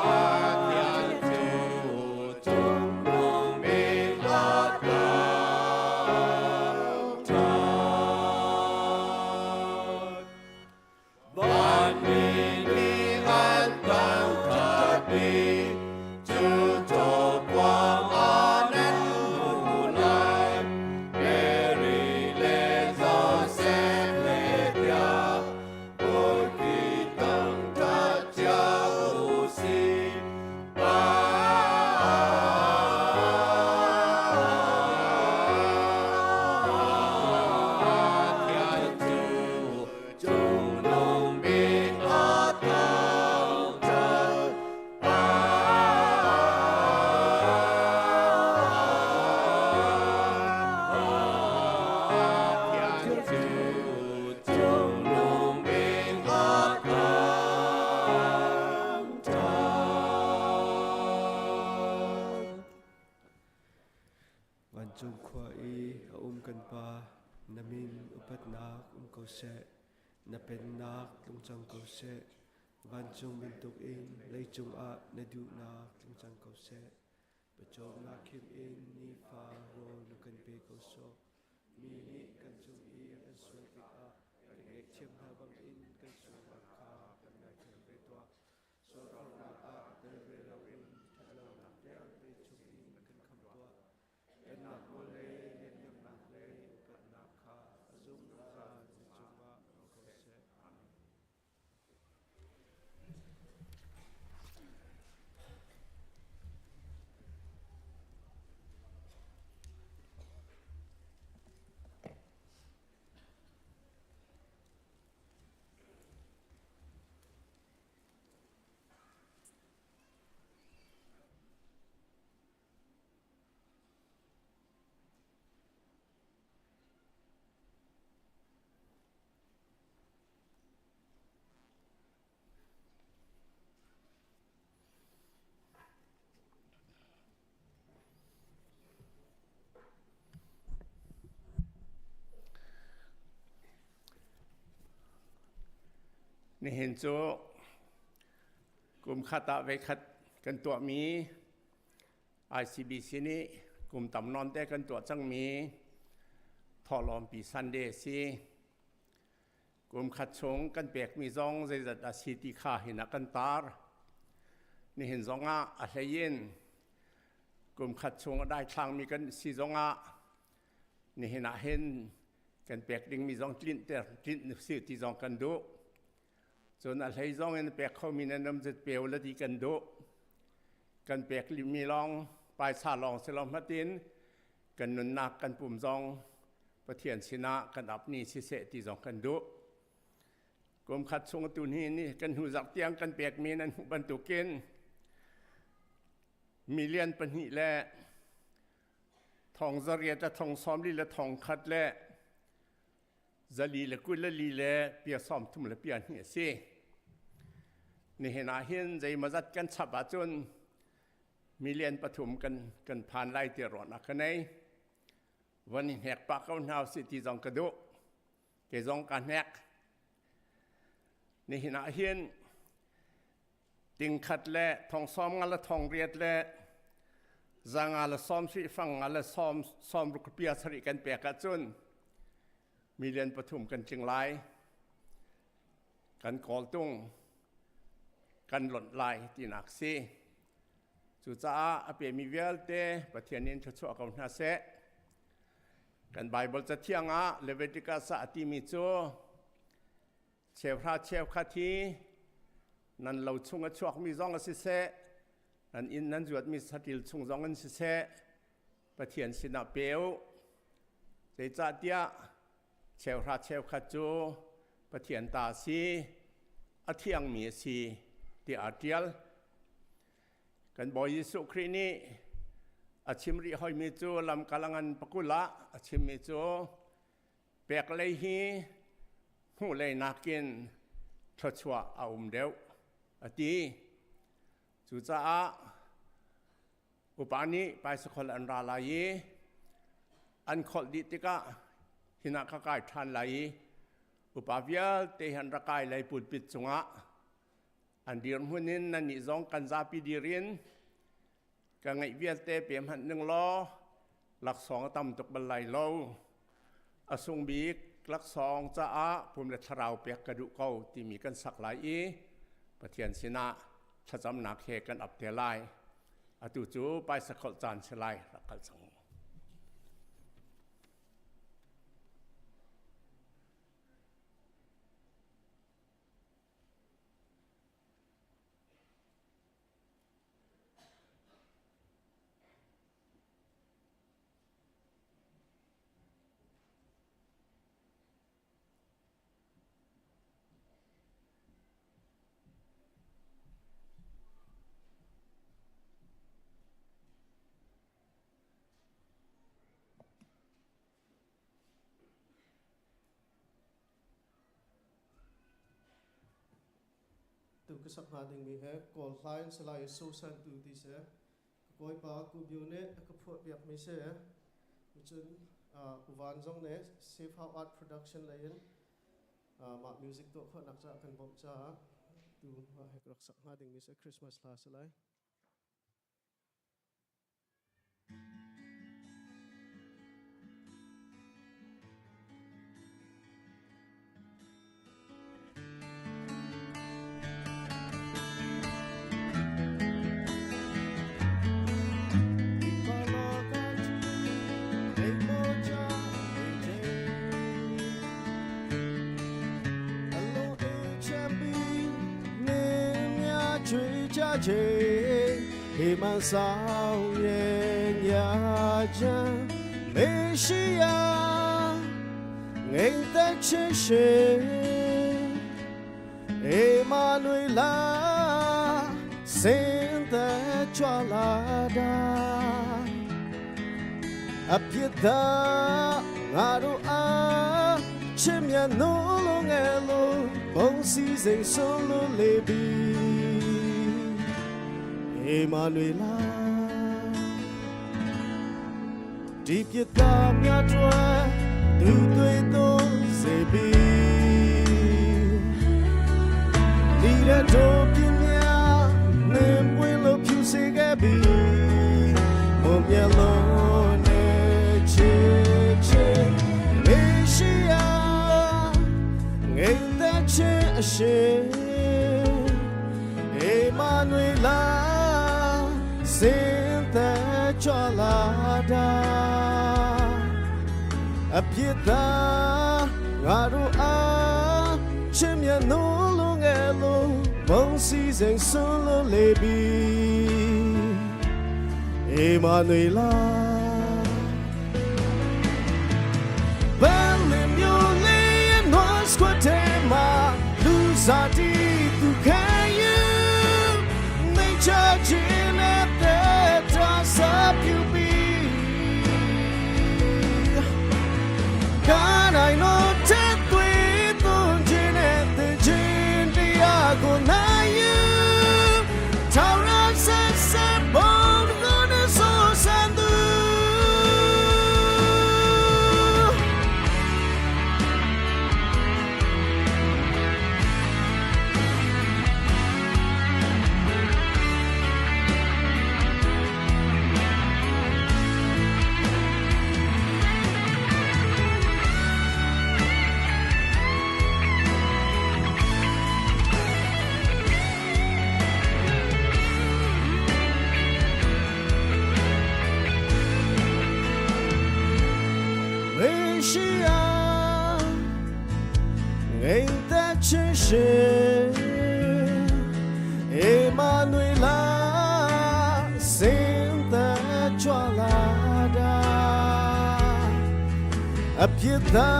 Pathian cu cungnung bik a thangṭhat. Vanmi nih an thangṭhat bik, cu cawkuang ah nan hmuh lai. Mary le Josef le tiah Bawipi thangṭhat cio u sih. Pathian cu cungnung bik a thangṭhat. Pathian cu cungnung bik a thangṭhat. Vancung khua i a um kan Pa, na min upatnak um ko seh, na pennak tlung cang ko seh, vancung bantukin leicung ah na duhnak tlung cang ko seh. Pawcawmnak khim in nifa rawl na kan pe ko sawh. Mi nih kan cung i an sual tikah kan ngaihthiam hna bangin kan sualnak kha kan ngaithiam ve tuah. Sualphorhnak ah tel ve loin ṭhatlonak vialte chungin kan khamh tuah. Pennak nawl le lianhngamnak le upatnak kha a zungzal na cungah um ko seh. Amen. Nihin cu kum khat ah voikhat kan tuahmi ICBC nih kum tam nawn te kan tuah cangmi thawhlawmpi Sunday a si. Kum khat chung kan pekmi zong zeizat a si ti kha hin ah kan tar. Nihin zong ah a hlei in kum khat chung a daithlangmi kan si zong ah nihin ah hin kan pek dingmi zong tlinh ter tlinh si ti zong kan duh. Cun a hlei zong in pek khomi nan um zet peu la ti kan duh. Kan pek mi lawng paisa lawng si lo hmatin kan nunnak kan pum zong Pathian sinah kan ap ni siseh ti zong kan duh. Kum khat chung tu ni ni kan hnu zarh tiang kan pekmi nan hmuh bantukin million pahnih le thong zariat le thong sawmli le thong khat le zali le kul le li le pia sawm thum le pia hnih a si. Nihin ah hin zeimawzat kan chap ahcun million pathum kan kan phan lai ti ruahnak ka nei. Van i hnek pah ko hna usih ti zong ka duh. Kei zong ka hnek. Nihin ah hin tingkhat le thong sawm nga le thong riat le zanga le sawm sri fang nga le sawm sawm ruk pia sarih kan pek ahcun million pathum kan tling lai. Kan kawltung kan lonh lai tinak si. Cucaah a pemi vialte Pathian in thluachuah ko hna seh. Kan Bible cathiang ah Leviticus ah a timi cu cheuhra cheukhat hi nan lo chung a chuakmi zong a siseh, nan inn nan zuatmi saṭil chung zong in siseh, Pathian sinah pe u. Zeicahtiah cheuhra cheukhat cu Pathian ta a si, a thiangmi a si tiah aa ṭial. Kan Bawi Jesuh Khrih nih A chim rih hoimi cu lamkalangan pakul ah a chimmi cu pek lei hi hmuh lei nakin thluachuah a um deuh a ti. Cucaah upa nih paisakhol an ra lai i an kholh dih tikah hinah ka kai ṭhan lai i upa vialte hi an ra kai lai pulpit cungah an dirhmun in nannih zong kan zapi dir in ka ngeih vialte pe hmanh ning law laksawng a tam tuk bal lai lo. A sung bik laksawng caah pum le thlarau pek ka duh ko timi kan sak lai i Pathian sinah thlacamnak he kan ap te lai. Atu cu paisa kholh caan si lai rak kal cang. Tu ka sak hnga dingmi he Kawl hla in salai Sosan tu ti si. Ka kawipa Ku Byu nih a ka phuah piakmi si. Cun Uvan zong nih Safe House Art Production lei in mah music tuah khawhnak caah kan bawmh caah tu mah he ka rak sak hnga dingmi si Christmas hla si lai. အပြစ်သာငါတို့အားချစ်မြတ်နိုးလို့ငယ်လို့ဘုံစည်းစိမ်ဆုံးလို့လေပြီအေမာနွေလာဒီပြစ်သားများတွေသူတွေတော့စေပြီဒီရတော့ပြင်းများနေပွင့်လို့ဖြူစေခဲ့ပြီမုံမျက်လုံးနဲ့ချစ်ချစ်မေရှိယာငိမ့်သက်ချင်းအရှင်အေမာနွေလာစင်သက်ကြလာတာအပြစ်သာငါတို့အားချစ်မြတ်နိုးလို့ငယ်လို့ဘုံစည်းစိမ်ဆုံးလို့လေပြီအေမာနွေလာဘယ်လမျိုးလေးနွားစကွတ်တဲမှာလူစားတီသူခံယူနေချခြင်းနဲ့တဲ့တာစပြူပြီး การไโนเทตุยตุนจีเนตจินติยาကိုနိုင်ယူထာဝရဆက်ဆက်ဘုံကိုနေဆိုစံသူ မေရှိယငိမ့်သက်ချင်းရှင်အေမာနွေလာစင်သက်ကြွလာတာအပြစ်သာ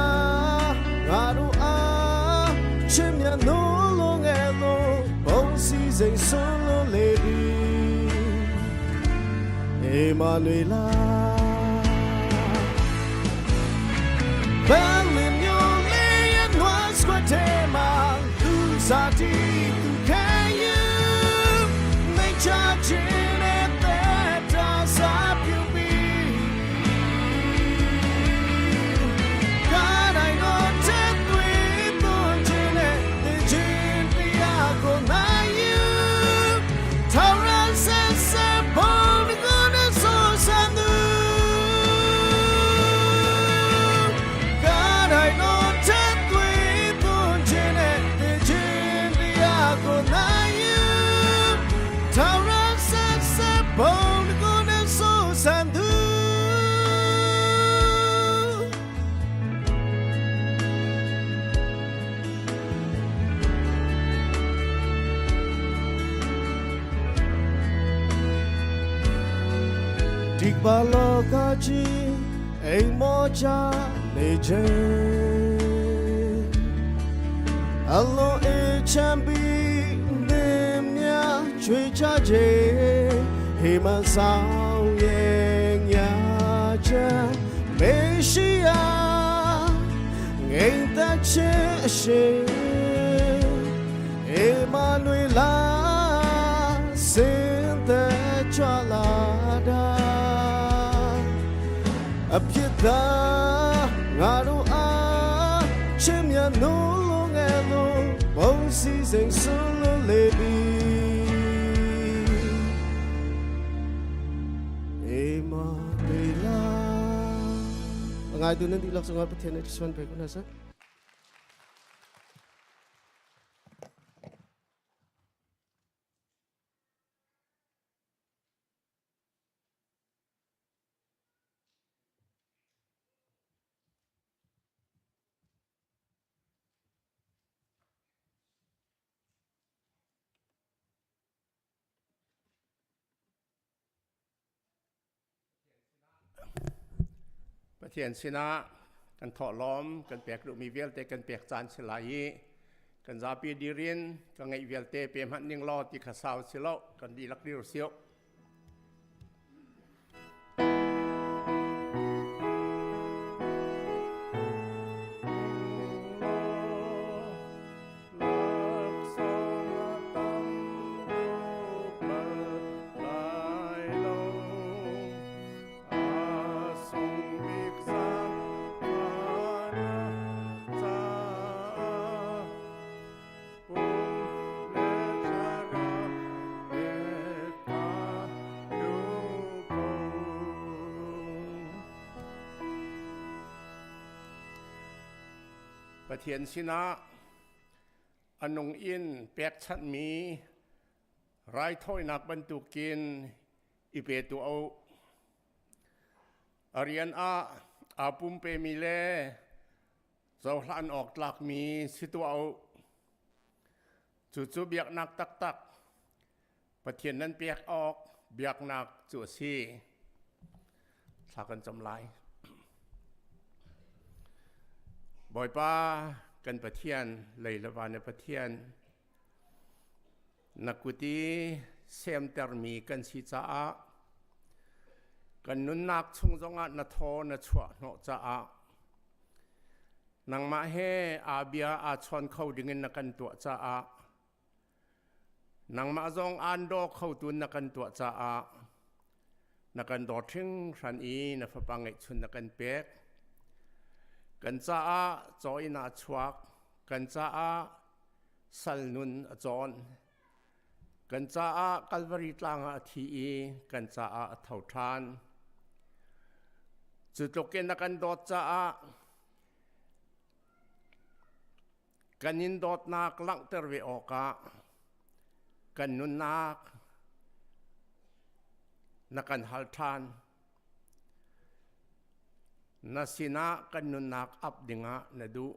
ငါတို့အားချစ်မြတ်နိုးလို့ငယ်လို့ဘုံစည်းစိမ်ဆုံးလို့လေပြီအေ Emmanuel ဘယ်လင်မျိုးလေးရဲ့နွားစကွက်ထဲမှာလူစားတီသူခံယူနေချခြင်းနဲ့တဲ့တာစားပြပြီး God I know တဲ့သွေးသွန်ခြင်းနဲ့သင်ခြင်းတရားကိုနိုင်ယူထာဝရဆက်ဆက်ဘုံကိုနဲ့ဆိုဆန်သူ God I know တဲ့သွေးသွန်ခြင်းနဲ့သင်ခြင်းတရားကိုနိုင်ယူထာဝရဆက်ဆက်ဘုံကိုနဲ့ဆိုဆန်သူ ဒီပါလောကကြီးအိမ်မောချနေခြင်းအလုံးအေးချမ်းပြီးနေမြချွေချခြင်းဟေမဆောင်ရဲ့ညာချမ်းမရှိယာငိမ့်သက်ခြင်းအရှင်အေမာနွေလာစင်သက်ကြလာတာ အဖြစ်သာငါတို့အားချစ်မြတ်နိုးလုံးငယ်လုံးဘုံစီစိန်ဆွလို့လေပြီအေမာဒေလာငါတို့နေဒီလောက်စငါပထနေစဝန်ပေကုနာဆာ Pathian sinah kan thawhlawm kan pek duhmi vialte kan pek caan si lai i kan zapi dirin ka ngeih vialte pe hmanh ning law ti kha sau si lo kan dihlak dir sio. Pathian sinah a nung in pekchanhmi raithawinak bantukin i pe tuah u. A rian ah aa pumpemi le cohlan awk tlakmi si tuah u. Cucu biaknak taktak Pathian nan pek awk biaknak cu a si. Thla kan cam lai. Bawipa kan Pathian, lei le van na Pathian, na kut i semtermi kan si caah kan nunnak chung zongah na thaw na chuah hnawh caah nangmah he aa bia aa chawn kho dingin na kan tuah caah Nangmah zong aan daw khotu na kan tuah caah na kan dawt hringhran i na fapa ngeihchun na kan pek. Kan caah caw in ah chuak, kan caah sal nun a cawn. Kan caah Kalvari tlang ah a thi i kan caah a tho ṭhan. Cu tluk in na kan dawt caah Kan in dawtnak langhter ve awkah kan nunnak na kan hal ṭhan. Na sinah kan nunnak ap dingah na duh.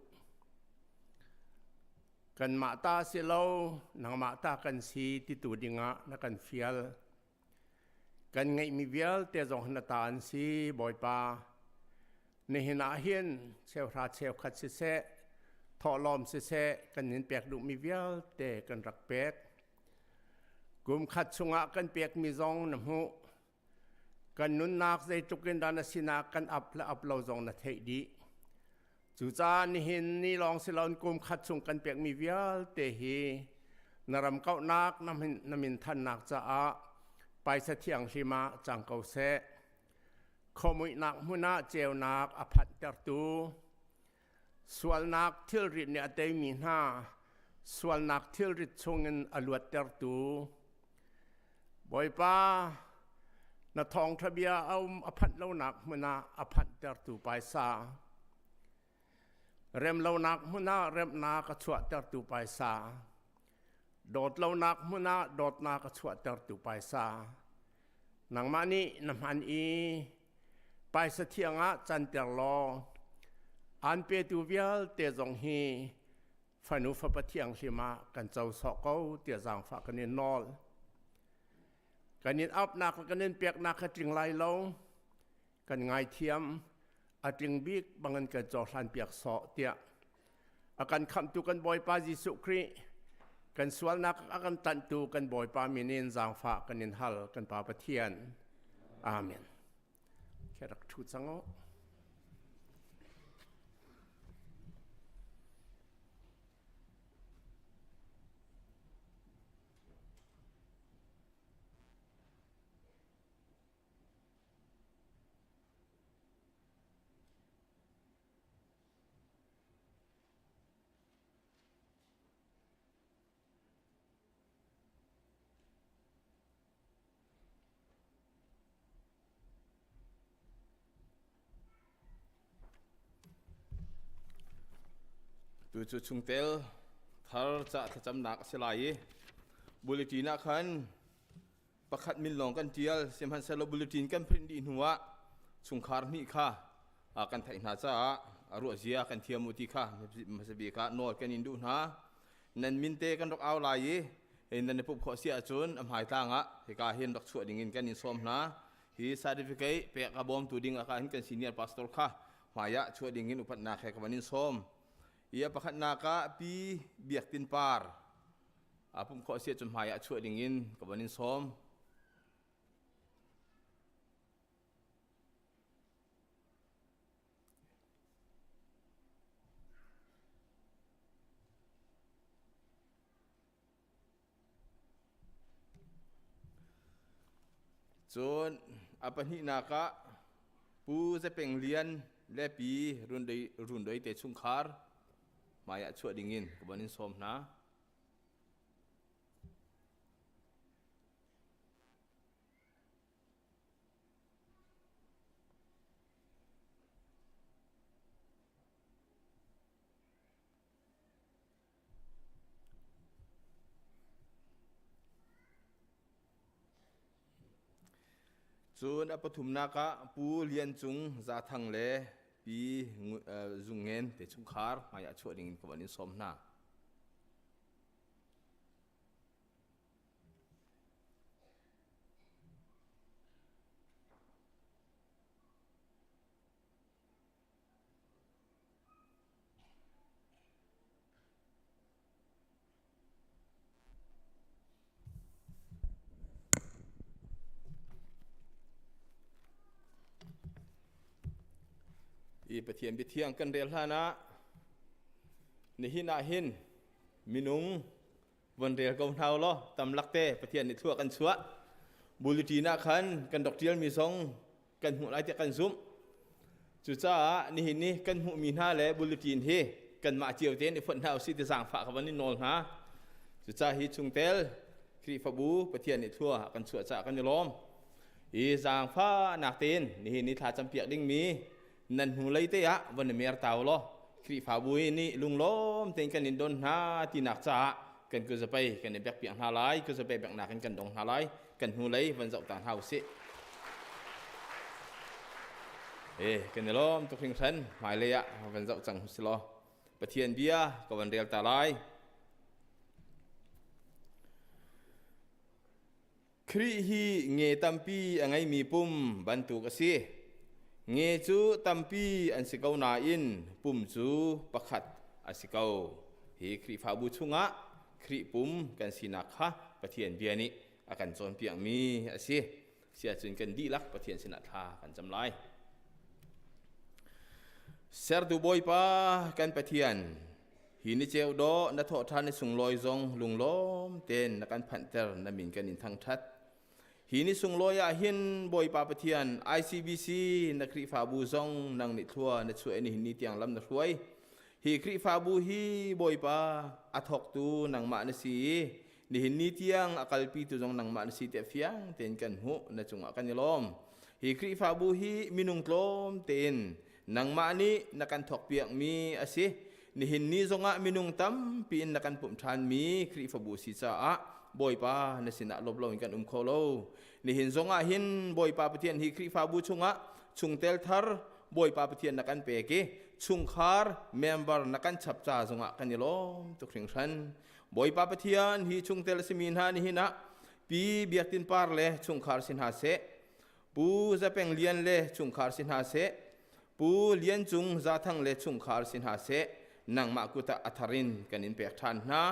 Kanmah ta si lo, nangmah ta kan si titu dingah na kan fial. Kan ngeihmi vialte zong na ta an si, Bawipa. Nihin ah hin cheuhra cheukhat siseh, thawhlawm siseh, kan in pek duhmi vialte kan rak pek. Kum khat chungah kan pekmi zong na hmuh. Kan nunnak zeitluk in dah na sinah kan ap le ap lo zong na theih dih. Cucaah nihin ni lawng si loin kum khat chung kan pekmi vialte hi na ram kauhnak na min thannak caah paisa thianghlim ah cang ko seh. Khuamuihnak hmun ah ceunak a phanhtertu, sualnak thilrit nih a teimi hna sualnak thilrit chungin a luattertu, Bawipa, na thawngṭha bia a um a phanh lonak hmun ah a phanhtertu paisa, rem lonak hmun ah remnak a chuahtertu paisa, dawt lonak hmun ah dawtnak a chuahtertu paisa, nangmah nih na hman i paisa thiang ah canter law aan petu vialte zong hi fanu fapa thianghlim ah kan co sawh ko tiah zaangfah kan in nawl. Kan in apnak le kan in peknak kha tling lai lo, kan ngaithiam, a tling bik bangin kan cohlan piak sawh tiah a kan khamhtu kan Bawipa Jesuh Khrih kan sualnak a kan tlanhtu kan Bawipa min in zaangfah kan in hal kan Pa Pathian. Amen. Khe rak ṭhu cang u. Tu cu chungtel thar ca thlacamnak a si lai i bulletin ah khan pakhat min lawng kan ṭial sihmanhsehlaw bulletin kan print dih hnu ah chungkhar hnih kha kan theih hna caah a ruahzia kan thiam u ti kha hmasa bik ah nawl kan in duh hna. Nan min te kan rak au lai i nan i pumh khawh si ahcun a hmaitlang ah hika hin rak chuah ding in kan in sawm hna. Hi certificate pek a bawmtu ding ah hin kan senior pastor kha hmai ah chuah ding in upatnak he ka van in sawm. I a pakhatnak ah Pi Biak Tin Par a pumh khawh si ahcun hmai ah chuah ding in ka van in sawm. Cun a pahnihnak ah Pu Zepeng Lian le Pi Rundoi te chungkhar hmai ah chuah dingin ka von in sawm hna. Cun a pathumnak ah Pu Lian Cung Zathang le Pi Zung Ngen te chungkhar hmai ah chuah ding in ka van in sawm hna. I Pathian biathiang kan rel hlan ah nihin ah hin minung von rel ko hna law tam lakte Pathian nih thlua kan chuah bulletin ah khan kan rak ṭialmi zong kan hmuh lai tiah kan zumh. Cucaah nihin ni kan hmuhmi hna le bulletin hi kanmah cio tein i fonh hna usih ti zaangfah ka van in nawl hna. Cucaah hi chungtel Khrihfabu Pathian nih thlua kan chuah caah kan i lawm. I zaangfahnak tein nihin ni thla campiak dingmi nan hnu lei te ah von i mer ta u law Khrihfabu nih lunglawm tein kan in don hna tinak caah kan kuzapei kan i bek piak hna lai kuzapei beknak in kan dong hna lai kan hnu lei van zoh ta hna usih e kan i lawm tuk hringhran hmailei ah van zoh cang si law Pathian bia ka van rel ta lai Khrih hi nge tampi a ngeimi pum bantuk a si. Nge cu tampi an si ko nain pum cu pakhat a si ko. Hi Khrihfabu chungah Khrih pum kan sinak kha Pathian bia nih a kan cawnpiakmi a si. Siahcun kan dihlak Pathian sinah thla kan cam lai. Sertu Bawipa kan Pathian, hi ni ceu dawh na thawh ṭhan i sunglawi zong lunglawm tein na kan phanhter na min kan in thangṭhat. Hi ni sunglawi ah hin Bawipa Pathian ICBC na Khrihfabu zong nang nih thlua na chuah i nihin ni tiang lam na hruai. Hi Khrihfabu hi Bawipa a thawktu nangmah na si i nihin ni tiang a kalpitu zong nangmah na si tiah fiang tein kan hmuh na cungah kan i lawm. Hi Khrihfabu hi minung tlawm tein nangmah nih na kan thawkpiakmi a si. Nihin ni zongah minung tampi in na kan pumh ṭhanmi Khrihfabu si caah Bawipa na sinah lawm loin kan um kho lo. Nihin zongah hin Bawipa Pathian hi Khrihfabu chungah chungtel thar Bawipa Pathian na kan pek i chungkhar member na kan chap ca zongah kan i lawm tuk hringhran. Bawipa Pathian hi chungtel a simi hna nihin ah Pi Biak Tin Par le chungkhar si hna seh, Pu Za Peng Lian le chungkhar si hna seh, Pu Lian Cung Za Thang le chungkhar si hna seh, nangmah kut ah a thar in kan in pek ṭhan hna.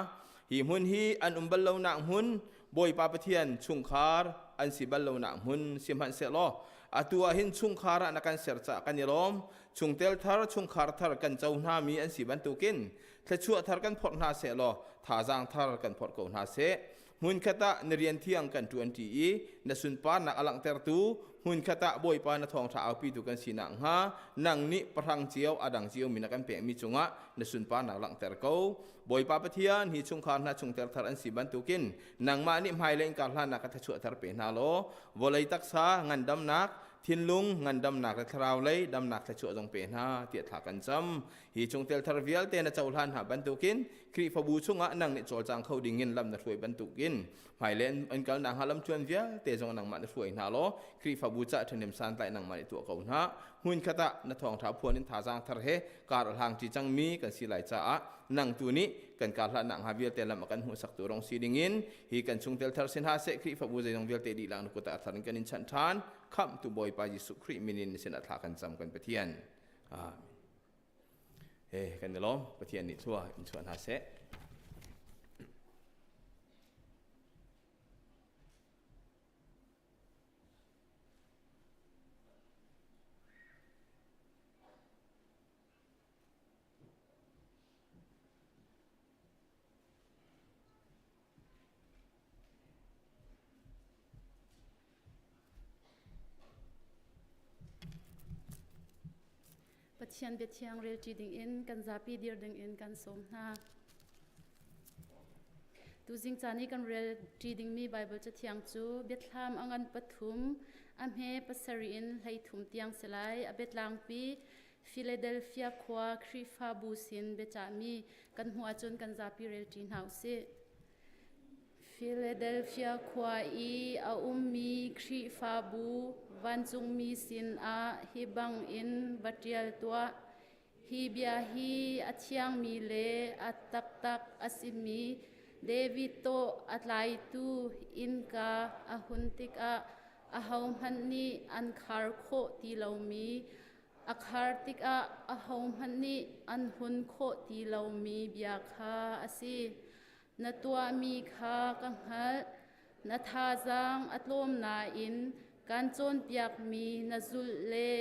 Hi hmun hi an um bal lonak hmun, Bawipa Pathian chungkhar an si bal lonak hmun sihmanhsehlaw atu ah hin chungkhar ah na kan ser caah kan i lawm. Chungtel thar, chungkhar thar kan co hna mi an si bantukin thluachuah thar kan phorh hna seh law thazaang thar kan phorh ko hna seh. Hmunkhat ah na rian thiang kan ṭuanṭi i na sunparnak a langhtertu hmunkhat ah Bawipa na thawngṭha aupitu kan si nakhnga nang nih pahrang cio a dang ciomi na kan pekmi cungah na sunparnak langhter ko. Bawipa Pathian hi chungkhar hna chungter thar an si bantukin nangmah nih hmailei in karhlannak ka thachuah thar pe hna law vawlei taksa ngandamnak thinlung ngandamnak le thlarau lei damnak thluachuah zong pe hna tiah thla kan cam. Hi chungtel thar vialte na cohlan hna bantukin Khrihfabu chungah nang nih cawlcang kho dingin lam na hruai bantukin hmailei an kalnak hnga lamtluan vialte zong nangmah na hruai hna law Khrihfabu ca ṭhahnem santlai nangmah nih tuah ko hna. Hmunkhat ah na thawngṭha phuan in thazaang thar he kar a hlang ṭi cangmi kan si lai caah nang tu nih kan kar hlannak hnga vialte lam a kan hmuhsaktu rong si dingin hi kan chungtel thar si hna seh Khrihfabu zeizong vialte dihlak na kut ah thar in kan in chanh ṭhan khamhtu Bawipa Jesuh Khrih min in sinah thla kan cam kan Pathian. Amen. He kan i lawm. Pathian nih thlua in chuah hna seh. Pathian biathiang relṭi dingin kan zapi dir dingin kan sawm hna. Tuzing caan i kan relṭi dingmi Baibal cathiang cu biathlam a ngan pathum, a hme pasarih in 13 tiang si lai. A biatlangpi Philadelphia khua Khrihfabu sin biacahmi kan hmuh ahcun kan zapi relṭi hna usih. Philadelphia khua i a ummi Khrihfabu vancungmi sinah hi bangin va ṭial tuah. Hi bia hi a thiangmi le a taktak a simi David tawh a tlaitu innka a hun tikah ahohmanh nih an khar khawh ti lomi, a khar tikah ahohmanh nih an hun khawh ti lomi bia kha a si. Na tuahmi kha ka hngalh. Na thazaang a tlawm nain kan cawnpiakmi na zulh le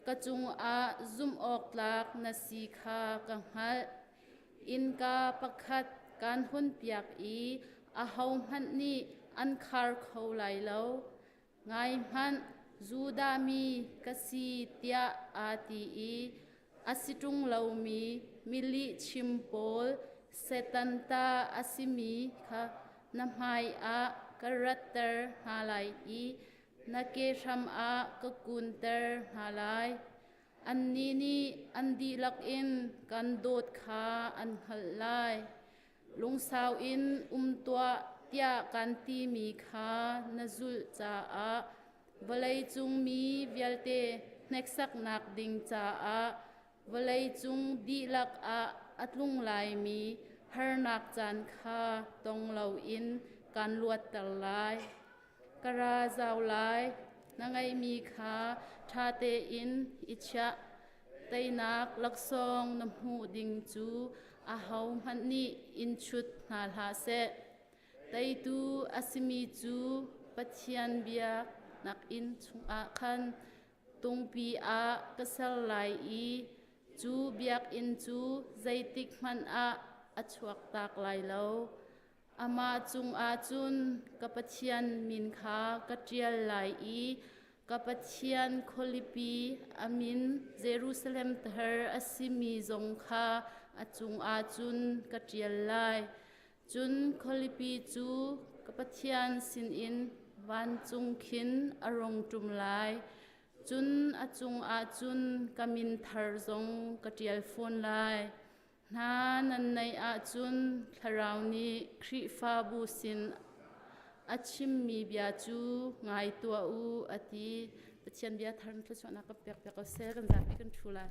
ka cungah zumhawktlak na si kha ka hngalh. Innka pakhat kaan hunpiak i ahohmanh nih an khar kho lai lo. Ngai hmanh, Judah mi ka si tiah aa ti i a si ṭung lomi milihchim pawl Satan ta a simi kha na hmaiah ka ratter hna lai i na kehram ah ka kunter hna lai. Annih nih an dihlak in kan dawt kha an hngalh lai. Lungsau in um tuah tiah kan timi kha na zulh caah vawleicung mi vialte hneksaknak ding caah vawleicung dihlak ah a tlung laimi harnak caan kha tong loin kaan luatter lai. Ka ra zau lai. Na ngeihmi kha ṭha tein i chiah. Teinak laksawng na hmuh ding cu ahohmanh nih in chut hna hlah seh. Teitu a simi cu Pathian biak. nak inn chungah khan tungpi ah ka ser lai i cu biakinn cu zeitik hmanh ah a chuak tak lai lo. Amah cungah cun ka Pathian min kha ka ṭial lai i ka Pathian khualipi a min Jerusalem thar a simi zong kha a cungah cun ka ṭial lai. Cun khualipi cu ka Pathian sinin vancung khin a rung ṭum lai. Cun a cungah cun ka min thar zong ka ṭial fawn lai. Hna nan neih ahcun Thlarau nih Khrihfabu sin a chimmi bia cu ngai tuah u a ti. Pathian bia thar thluachuahnak kan pek piak ko seh kan zapi kan ṭhu lai.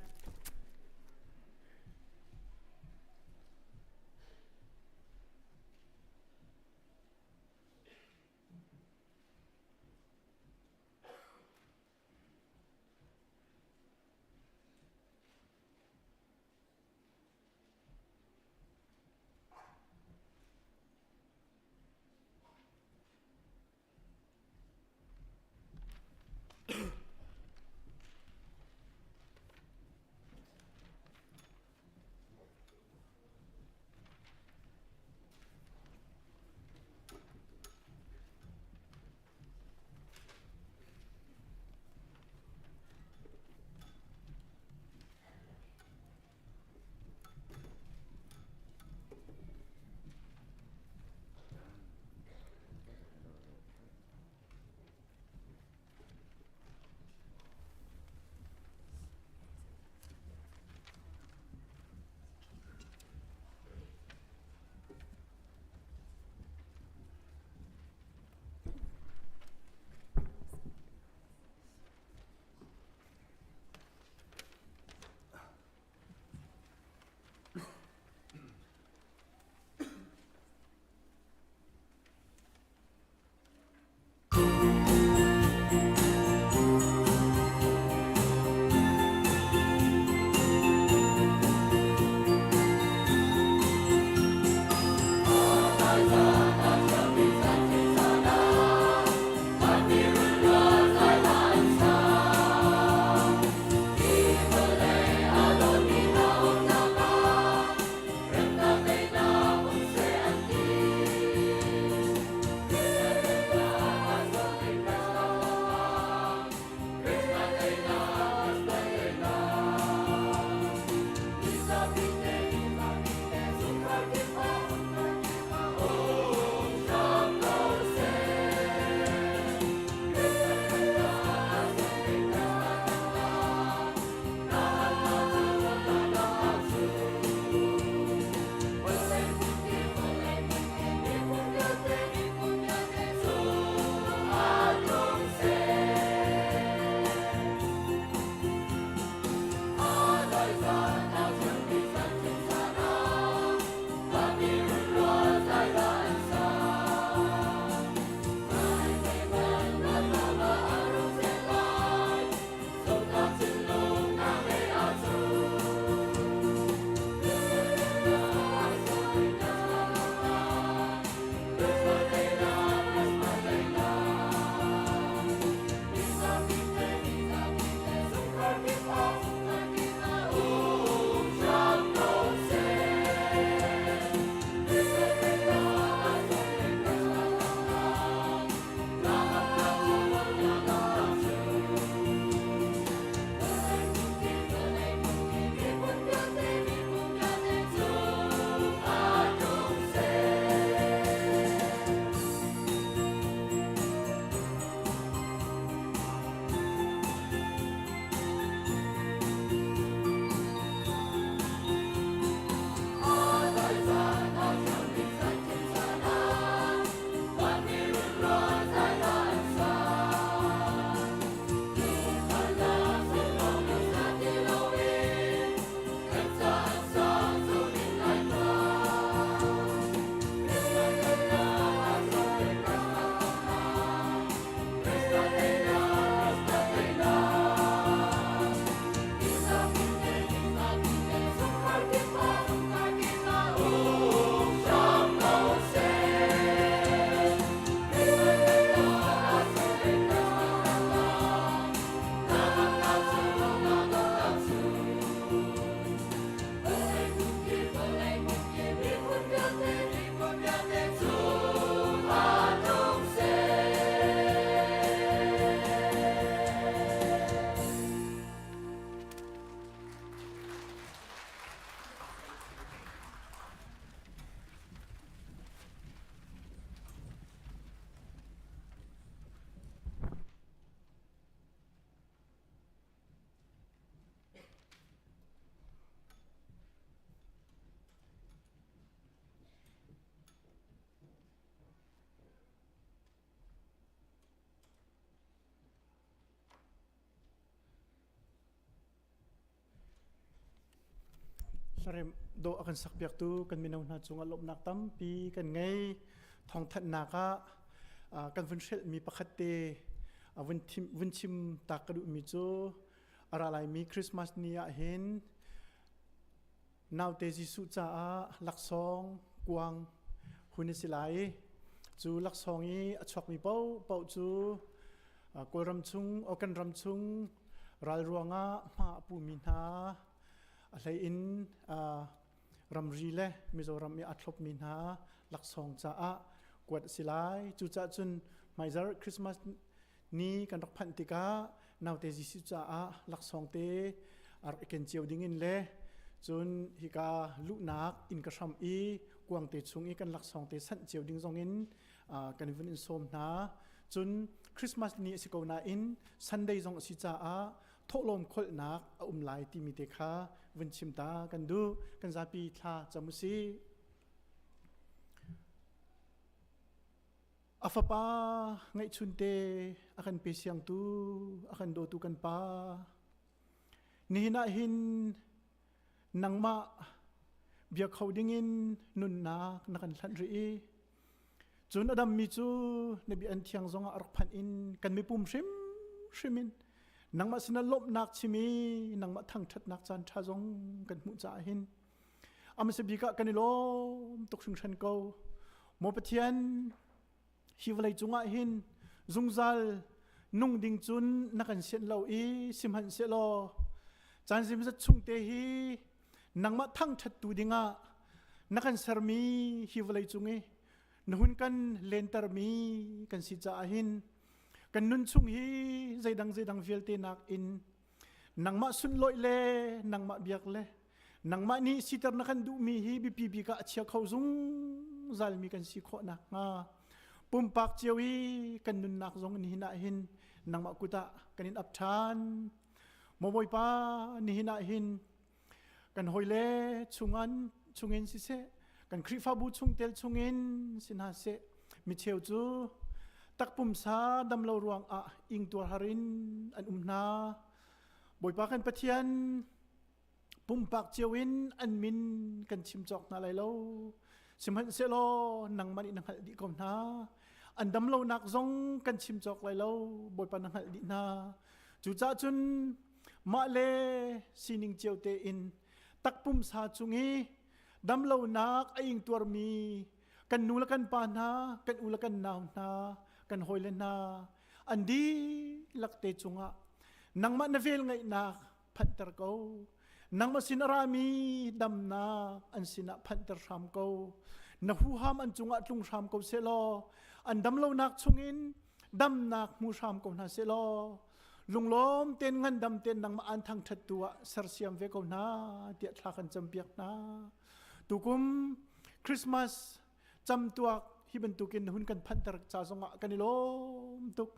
Hlarem dawh a kan sakpiaktu kan mino hna cungah lawmhnak tampi kan ngei. Thawngthanhnak ah kan vun hrelhmi pakhat te vun chim tak ka duhmi cu a ra laimi Christmas ni ah hin naute Jesuh caah laksawng kuang hun a si lai. Cu laksawng i a chuakmi paohpaoh cu Kawlram chung, kan ram chung ral ruangah hma a pumi hna a hlei in ramri le Mizoram i a thlopmi hna laksawng caah kuat a si lai. Cucaah cun hmaizarh Christmas ni kan rak phanh tikah naute Jesuh caah laksawng te a rak i ken cio ding in le cun hika luhnak inn ka hram i kuangte chung i kan laksawng te sanh cio ding zong in kan vun in sawm hna. Cun Christmas ni a si ko nain Sunday zong a si caah thawhlawm kholhnak a um lai timi te kha vun chim ta kan duh. Kan zapi thla cam u sih. A fapa ngeihchunte a kan pe siangtu, a kan dawtu kan pa. Nihin ah hin nangmah bia kho dingin nunnak na kan hlanh rih i cun a dammi cu na bia an thiang zongah rak phanh in kan mipum hrimhrim in nangmah sinah lawmhnak chim i nangmah thangṭhatnak caan ṭha zong kan hmuh caah hin a hmasa bik ah kan i lawm tuk hringhran ko. Maw Pathian, hi vawlei cungah hin zungzal nung ding cun na kan sianh lo i sihmanhsehlaw caan zimzat chung te hi nangmah thangṭhattu dingah na kan sermi hi vawlei cung i na hun kan lentermi kan si caah hin kan nun chung hi zeidang zeidang vialte nakin nangmah sunlawih le nangmah biak le nangmah nih siter na kan duhmi hi biapi bik ah a chia kho zungzalmi kan si khawh nakhnga pumpak cio i kan nunnak zong nihin ah hin nangmah kut ah kan in ap ṭhan. Maw Bawipa, nihin ah hin kan hawile chungan chungin siseh, kan Khrihfabu chungtel chungin si hna seh, micheu cu takpumsa damlo ruangah ingtuar har in an um hna. Bawipa kan Pathian, pumpak cio in an min kan chim cawk hna lai lo. Sihmanhsehlaw nangmah nih na hngalh dih ko hna. An damlonak zong kan chim cawk lai lo. Bawipa na hngalh dih hna. Cucaah cun mah le sining cio tein takpumsa cung i damlonak a ingtuarmi kan nu le kan pa hna, kan u le kan nau hna, kan hawile hna an dihlak te cungah nangmah na vel ngeihnak phanhter ko. Nangmah sin a rami damnak an sinah phanhter hram ko. Na huham an cungah tlung hram ko sehlaw an damlonak chungin damnak hmu hram ko hna sehlaw lunglawm ten ngandam ten nangmah an thangṭhat tu ah sersiam ve ko hna tiah thla kan campiak hna. Tukum Christmas camtuak hi bantukin hun kan phanhter ca zongah kan i lawm tuk.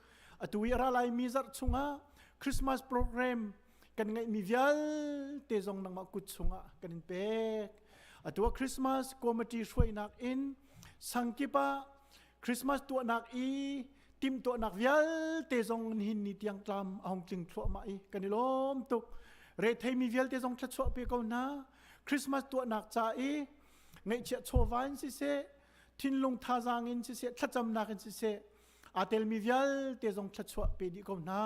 Atu i a ra laimi zarh chungah Christmas program kan ngeihmi vialte zong nangmah kut chungah kan in pek. Atu ah Christmas committee hruainak in sangkip ah Christmas tuahnak i timhtuahnak vialte zong nihin ni tiang tlam a hung tling thluahmah i kan i lawm tuk. Retheimi vialte zong thluachuah pe ko hna. Christmas tuahnak ca i ngaihchiah chawva in siseh, thinlung thazaang in siseh, thlacamnak in siseh, aa telmi vialte zong thluachuah pe dih ko hna.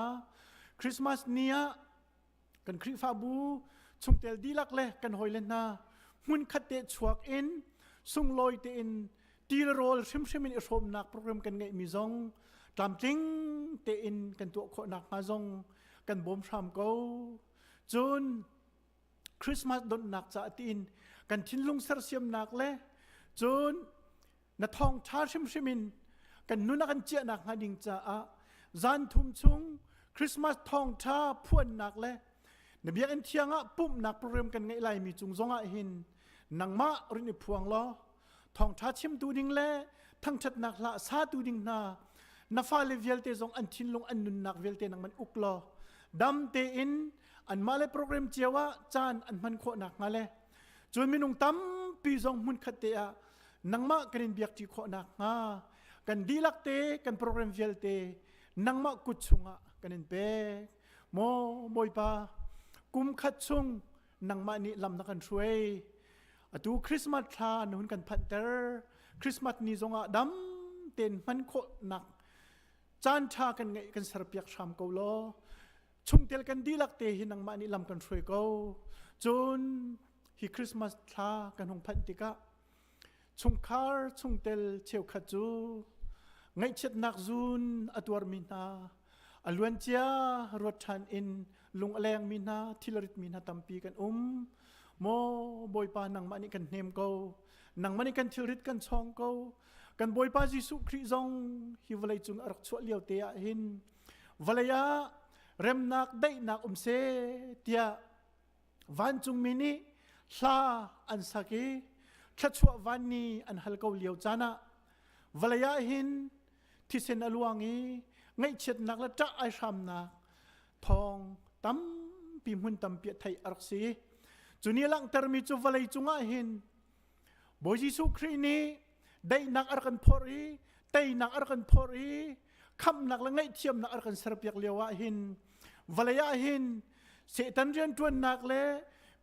Christmas ni ah kan Khrihfabu chungtel dihlak le kan hawile hna hmunkhat te chuak in sunglawi tein ti le rawl hrimhrim in i hrawmnak program kan ngeihmi zong tlamtling tein kan tuah khawh nakhnga zong kan bawm hram ko. Cun Christmas donnak caah tiin kan thinlung sersiamnak le cun na thawngṭha hrimhrim in kan nun a kan ciahnak hnga ding caah zan thum chung Christmas thawngṭha phuannak le na biakinn thiang ah pumhnak program kan ngeih laimi cung zongah hin nangmah rin i phuang law thawngṭha chimtu ding le thangṭhatnak hla satu ding hna na fale vialte zong an thinlung an nunnak vialte nangman uk law dam tein anmah le program cio ah caan an hman khawh nakhnga le cun minung tampi zong hmunkhat te ah nangmah kan in biakṭi khawh nakhnga kan dihlak te kan program vialte nangmah kut chungah kan in pek. Maw Bawipa, kum khat chung. nangmah nih lam na kan hruai. Atu Christmas thla na hun kan phanhter. Christmas ni zongah dam tein hman khawhnak caan ṭha kan ngeih kan serpiak hram ko law. Chungtel kan dihlak te hi nangmah nih lam kan hruai ko. Cun hi Christmas thla kan hung phanh tikah Chungkhar chungtel cheukhat cu ngaihchiatnak zun a tuarmi hna, a luancia ruat ṭhan in lung a lengmi hna, thil a ritmi hna tampi kan um. Maw Bawipa nangmah nih kan hnem ko, nangmah nih kan thilrit kan chawng ko. Kan Bawipa Jesuh Khrih zong hi vawlei cung a rak chuah lio te ah hin vawlei ah remnak daihnak um seh tiah Vancungmi nih hla an sak i thluachuah vanni an hal ko lio caan ah vawlei ah hin thisen a luang i ngaihchiatnak le ṭah ai hramnak thawng tampi hmun tampi a theih a rak si. Cu nih a langhtermi cu vawlei cungah hin Bawi Jesuh Khrih nih daihnak a rak kan phorh i teinak a rak kan phorh i khamhnak le ngaihthiamnak a rak kan serpiak lio ah hin vawlei ah hin Satan rianṭuannak le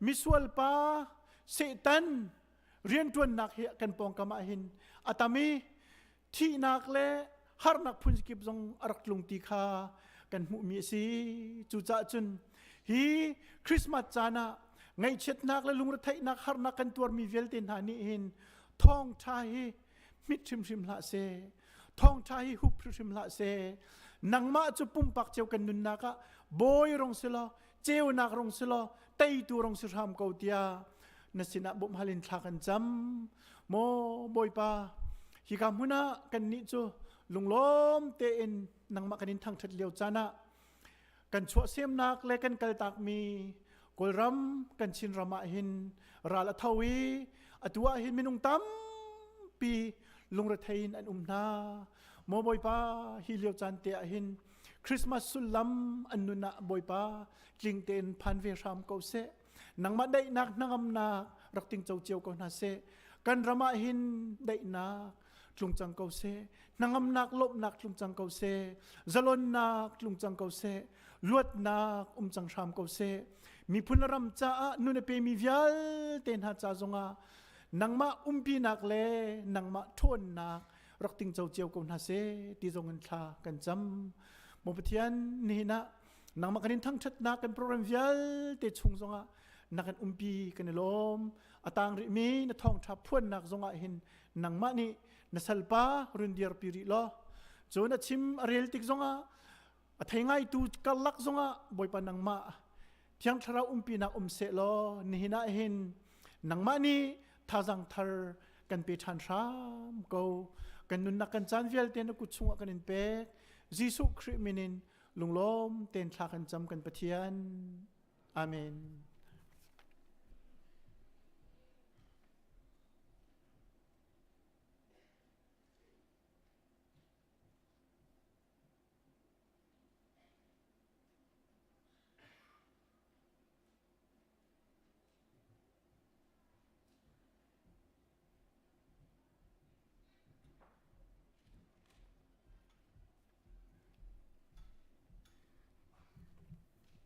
misual pa Satan rianṭuannak hi kan pawngkam ah hin a tam i thihnak le harnak phunkip zong a rak tlung ti kha kan hmuhmi a si. Cucaah cun hi Christmas caan ah ngaihchiatnak le lungretheihnak harnak kan tuarmi vialte hna nih hin thawngṭha hi hmit hrimhrim hlah seh. Thawngṭha hi hup hrimhrim hlah seh. Nangmah cu pumpak cio kan nunnak ah bawi rong si law, ceunak rong si law, teitu rong si hram ko tiah na sinah bawmh hal in thla kan cam. Maw Bawipa, hika hmun ah kannih cu lunglawm tein nangmah kan in thangṭhat lio caan ah kan chuahsemnak le kan kaltakmi Kawlram kan Chinram ah hin ral a tho i atu ah hin minung tampi lungrethei in an um hna. Maw Bawipa, hi lio caan te ah hin Christmas sullam an nun ah Bawipa tling tein phan ve hram ko seh. Nangmah daihnak hnangamnak rak tingco cio ko hna seh. Kan ram ah hin daihnak tlung cang ko seh. Hnangamnak lawmhnak tlung cang ko seh. Zalonnak tlung cang ko seh. Luatnak um cang hram ko seh. Miphun le ram caah nun a pemi vialte hna ca zongah nangmah umpinak le nangmah ṭhawnnak rak tingco cio ko hna seh ti zong in thla kan cam. Maw Pathian nihin ah nangmah kan in thangṭhatnak kan program vialte chung zongah na kan umpi kan i lawm a tang rihmi na thawngṭha phuannak zongah hin nangmah nih na salpa run dirpi rih law cun a chim a rel tik zongah a thei ngaitu karlak zongah bawipa nangmah thiang thlarau umpinak um seh law nihin ah hin nangmah nih thazang thar kan pe ṭhan hram ko kan nunnak kan caan vialte na kut chungah kan in pek Jesuh Khrih min in lunglawm tein thla kan cam kan Pathian. Amen.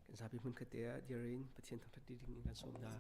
Kan zapi hmunkhat te ah dir in Pathian thangṭhat ding in kan sawm hna.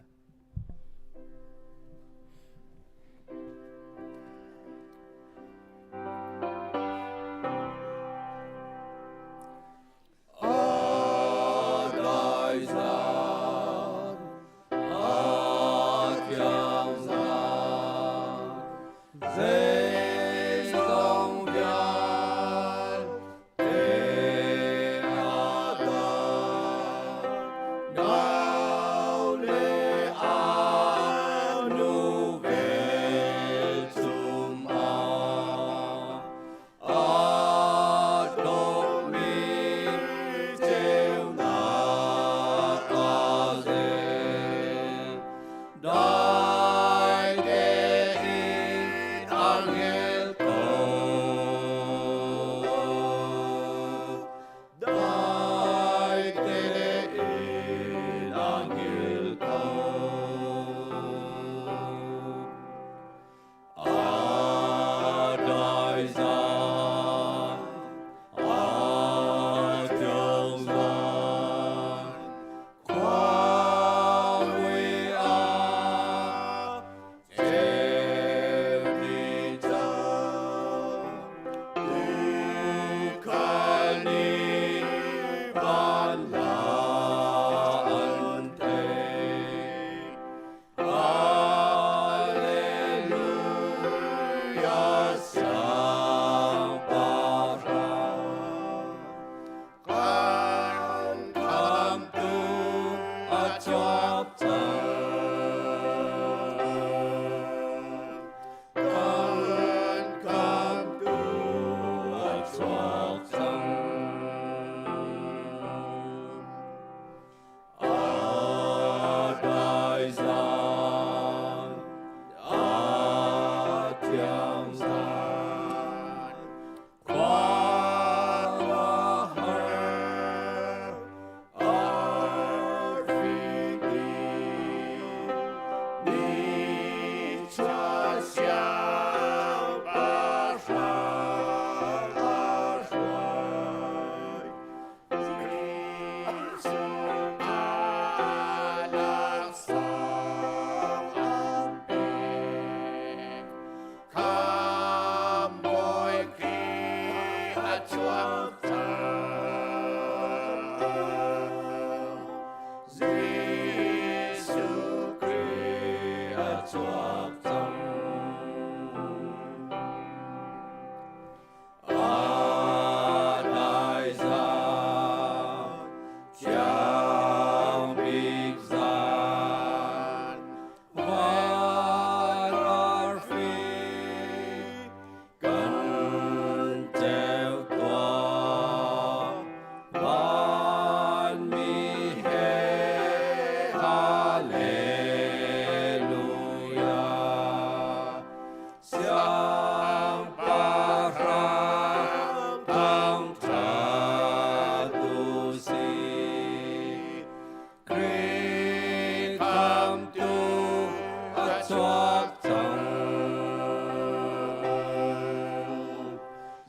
chuak cang.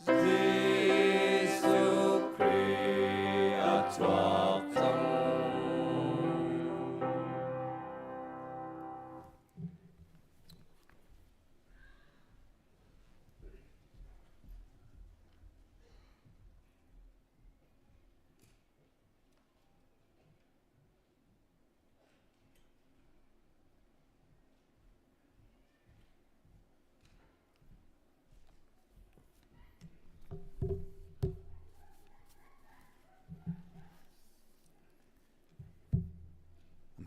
Jesuh Khrih a chuak cang.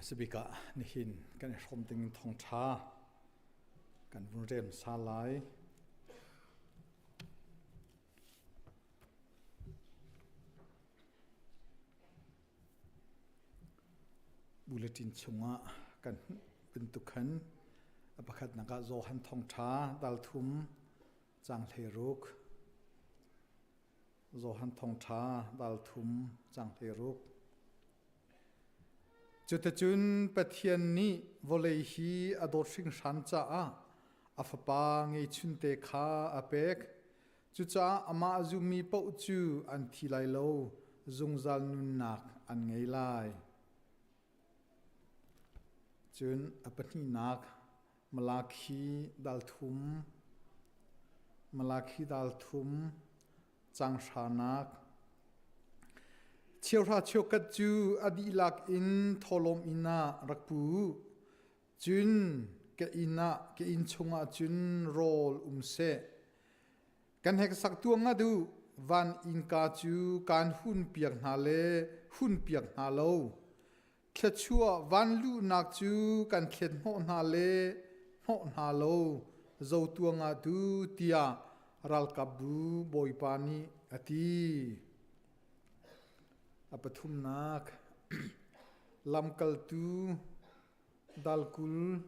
Hmasabik ah nihin kan i hrawm ding thawngṭha kan vun rem sa lai. Bulletin chungah kan hmuh bantuk khan a pakhatnak ah Johan Thawngṭha dal thum caang 16 Johan Thawngṭha dal thum caang 16 Cuticun Pathian nih vawlei hi a dawt hringhran caah a Fapa ngeihchunte kha a pek. Cucaah amah a zummi paoh cu an thi lai lo, zungzal nunnak an ngei lai. Cun a pahnihnak Malakhi dal thum, Malakhi dal thum, cang hranak. Cheuhra cheukhat cu a dihlak in thawhlawm inn ah rak pu u. Cun ka inn ah ka inn chungah cun rawl um seh. Kan heksak tuang a duh van innka cu kaan hun piak hna le hun piak hna lo. Thluachuah van luhnak cu kan thlet hnawh hna le hnawh hna lo zo tuang ah tu tiah ralkapbu Bawipa nih a ti. A pathumnak lamkaltu dal 20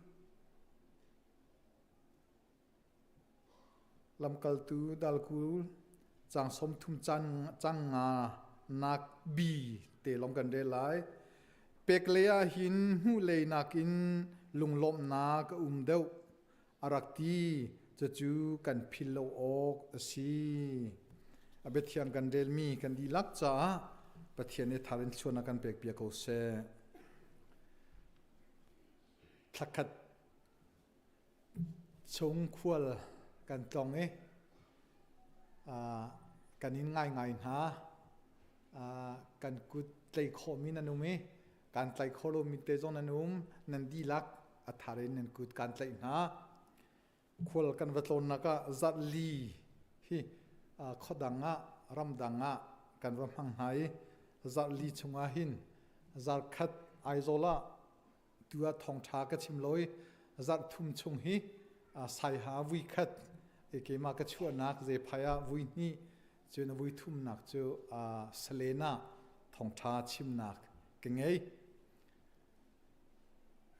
lamkaltu dal 20 caang 30 cang nga nak B te lawng kan rel lai. Pek lei ah hin hmuh lei nakin lunglawmhnak a um deuh a rak ti cucu kan philh lo awk a si. A biathiang kan relmi kan dihlak caah Pathian nih thar in thluan a kan pek piak ko seh. Thlakhat chung khual kan tlong i kan in ngaingai hna. Kan kut tlei khawhmi nan um i kan tlaih khawh lomi te zong nan um. Nan dihlak a thar in nan kut kan tlaih hna. Khual kan va tlawnnak ah zarh li hi khuadang ah ramdang ah kan va hmang hna i zarh li chungah hin zarh khat Aizawl ah tu ah thawngṭha ka chim lo i zarh thum chung hi Saiha vui khat keimah ka chuahnak Zephai ah vui hnih cun a vui thumnak cu Salen ah thawngṭha chimnak ka ngei.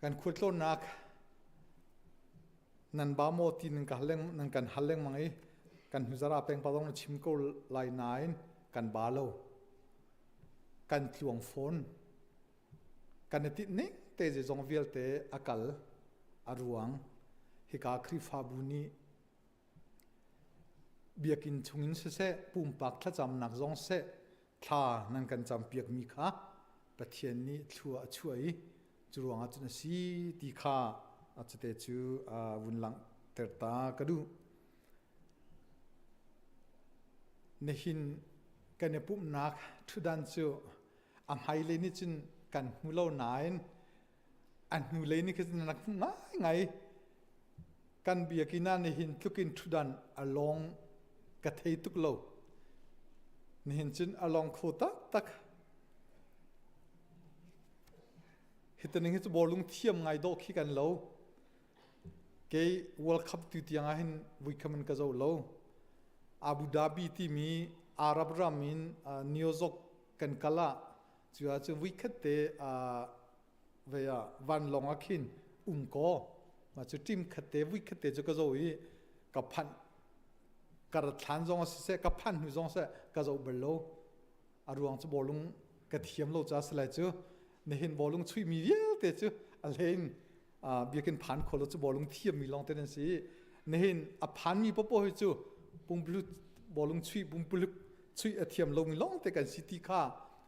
Kan khualtlawnnak nan ba maw ti nan ka hal leng nan kan hal lengmang i kan hnuzara peng pa zong na chim ko lai nain kan ba lo. Kan tluang fawn. Kan i tinh ning te zeizong vialte a kal a ruang hika Khrihfabu nih biakinn chungin siseh pumpak thlacamnak zong seh thla nan kan campiakmi kha Pathian nih thlua a chuah i cu ruangah cun a si ti kha a cite cu vun langhter ta ka duh. Nihin kan i pumhnak ṭhutdan cu a hmailei nih cun kan hmu lo nain a hnulei nih khin rak hmuh ngaingai. Kan biakinn ah nihin tlukin ṭhutdan a lawng ka thei tuk lo. Nihin cun a lawng kho taktak. Hitaning hi cu bawlung thiam ngai dawh khi kan lo. Kei World Cup tu tiang ah hin vuikham in ka zoh lo. Abu Dhabi timi Arab ram in New York kan kal ah cu ah cun vuikhat te vei ah vanlawng ah khin um kaw mah cu ṭim khat te vuikhat te cu ka zoh i ka phanh ka rat hlan zong ah siseh ka phanh hnu zong seh ka zoh bal lo a ruang cu bawlung ka thiam lo caah si lai cu nihin bawlung chuihmi vialte cu a hlei in. Biakinn phan kho lo cu bawlung thiammi lawng te nan si. Nihin a phanmi popo hi cu pumpulut bawlung chuih pumpuluk chuih a thiam lomi lawng te kan si ti kha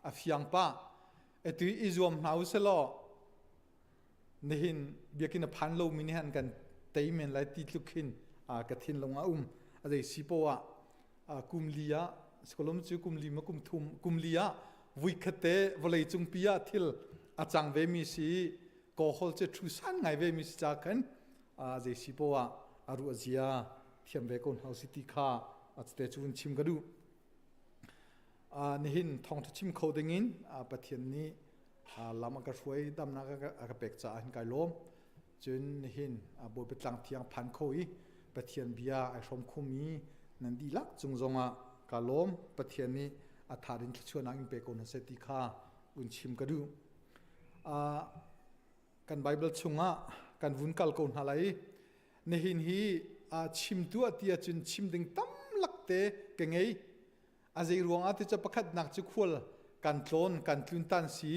a fiang pah. Atu i zuam hna u selaw nihin biakinn a phan lomi nih an kan tei men lai ti tluk khin ka thinlung a um. A zei si poah ah kum li ah sikolom cu kum li ma kum thum kum li ah vuikhat te vawlei cungpi ah thil a cang ve mi si kawhol cu thu san ngai ve mi si ca khan zei si poah a ruah zia thiam ve ko hna si ti kha a te cu chim ka duh. Nihin thawngtha chim kho dingin Pathian nih lam a ka hruai damnak a ka pek caah hin kai lawm. Cun nihin Bawipa tlang thiang phan kho i Pathian bia ai hrawm khomi nan dihlak cung zongah ka lawm. Pathian nih a tha in thluachuahnak in pe ko hna seh ti kha un chim ka duh. Kan Bible chungah kan vun kal ko hna lai. Nihin hi chimtu a ti ahcun chim ding tam lakte ka ngei. A zei ruangah ti cu pakhatnak cu khual kan tlawn kan tlun tan si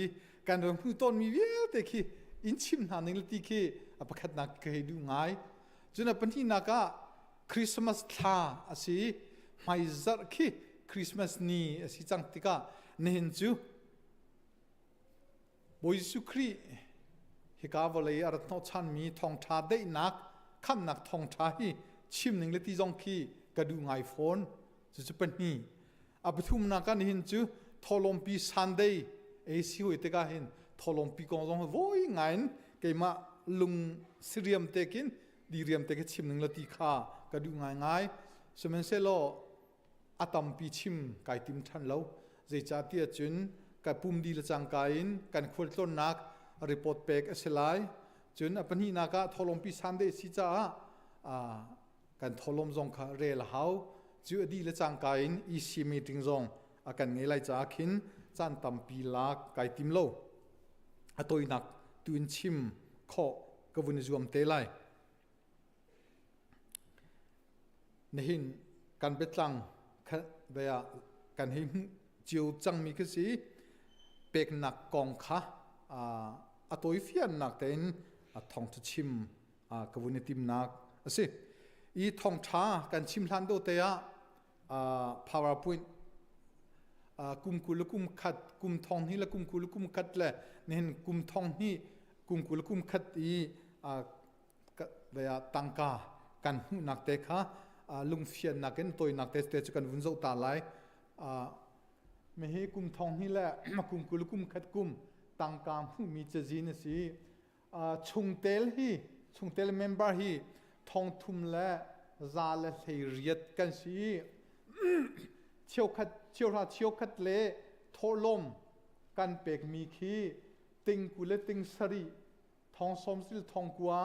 kan ram hnu tawnmi vialte khi in chim hna ning ti khi a pakhatnak ka hei duh ngai. Cun a pahnihnak ah Christmas thla a si hmaizarh khi Christmas ni a si cang tikah nihin cu Bawi Jesuh Khrih hika vawlei a rat hnawhchanmi thawngṭha daihnak khamhnak thawngṭha hi chim ning le ti zong khi ka duh ngai fawn. Cucu pahnih. A pathumnak ah nihin cu thawhlawmpi Sunday ei si hoi tikah hin thawhlawmpi kong zong voi ngai in keimah lung siriam te khin diriam te khi chim ning le ti kha ka duh ngaingai. Sihmanhsehlaw a tampi chim kai tim ṭhan lo. Zeicahtiah cun ka pum di le cangka in kan khualtlawnnak report pek a si lai. Cun a pahnihnak ah thawhlawmpi Sunday si caah kan thawhlawm zong kha rel a hau. Cu a dih le cangka in EC meeting zong a kan ngei lai caah khin caan tampi lak kai tim lo. A tawinak tu in chim khawh ka vun i zuam te lai. Nihin kan biatlang ah kan hei hmuh cio cangmi khi si peknak kong kha a tawifiannak tein thawngṭha chim ka vun i timnak a si. I thawngṭha kan chim hlan do te ah PowerPoint kum 20 le kum khat kum thong hnih le kum 20 le kum khat le nihin kum thong hnih kum 20 le kum khat i tangka kan hmuhnak te kha lungfiannak in toinak te te cu kan vun zoh ta lai. Mihi kum thong hnih le kum 20 kum khat kum tangka hmuhmi cazin a si. Chungtel hi chungtel member hi thong thum le za le hlei riat kan si. Cheukhat cheuhra cheukhat le thawhlawm kan pekmi khi ting 20 le ting sarih thong sawm sil thong kua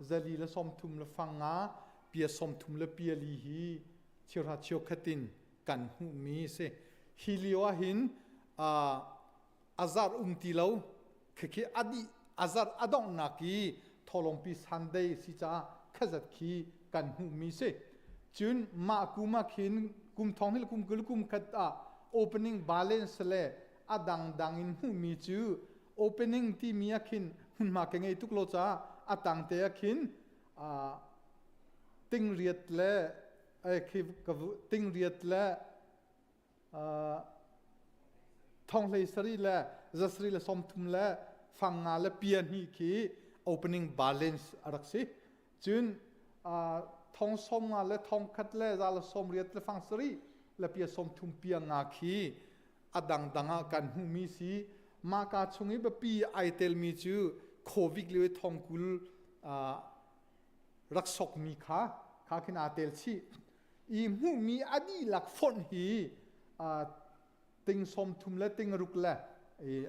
zali le 30 le fang nga pia 30 le pia li hi cheuhra cheukhat in kan hmuhmi si. Hi lio ah hin azar um ti lo khikhi adi azar adonghnak i tholongpi Sunday si caah khazat khi kan hmuhmi si. Cun mah kum ah khin kum thong hil kum 20 kum khat ah opening balance le a dangdang in hmuhmi cu opening timi ah khin hmunhma ka ngei tuk lo caah a tang te ah khin ting riat le khi ting riat le thong hlei sarih le zasarih le 30 le fang nga le pia hnih khi opening balance a rak si. Cun thong sawm nga le thong khat le za le sawm riat le fang sarih le pia 30 pia nga khi a dangdang ah kan hmuhmi si. Mahka chung i biapi ai telmi cu covid lio i thong 20 rak sokmi kha kha khin aa tel chih. I hmuhmi a dihlak fonh hi ting 30 le ting ruk le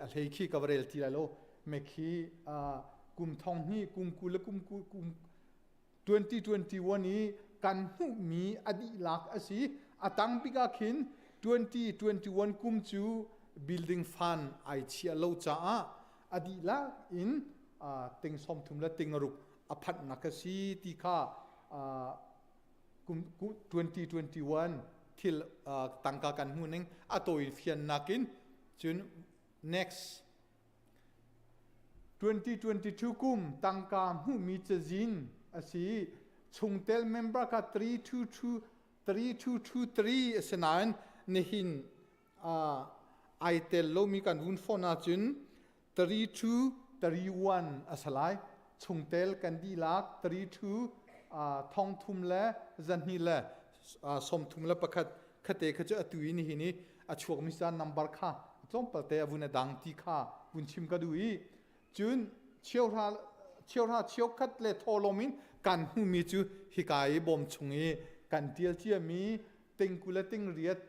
a hlei khi ka va rel ti lai lo. Me khi kum thong hnih kum 20 le kum kum 2021 i kan hmuhmi a dihlak a si. A tang bik ah khin 2021 kum cu building fund ai chiah lo caah a dihlak in ting 30 le ting ruk a phanhnak a si ti kha kum 2021 thil tangka kan hmuh ning a tawi fiannak in. Cun next. 2022 kum tangka hmuhmi cazin a si. Chungtel member kha 322 3223 a si nain nihin ai tel lomi kan vun phone ahcun 3231 a si lai. Chungtel kan dihlak 32 thong thum le zahnih le sawmthum le pakhat khate kha cu atu i nihin i a chuakmi caan number kha tlawmpal te a vun a dang ti kha vun chim ka duh i cun cheuhra cheuhra cheukhat le thawlawm in kan hmuhmi cu hika i bawm chung i kan tial ciami ting 20 le ting riat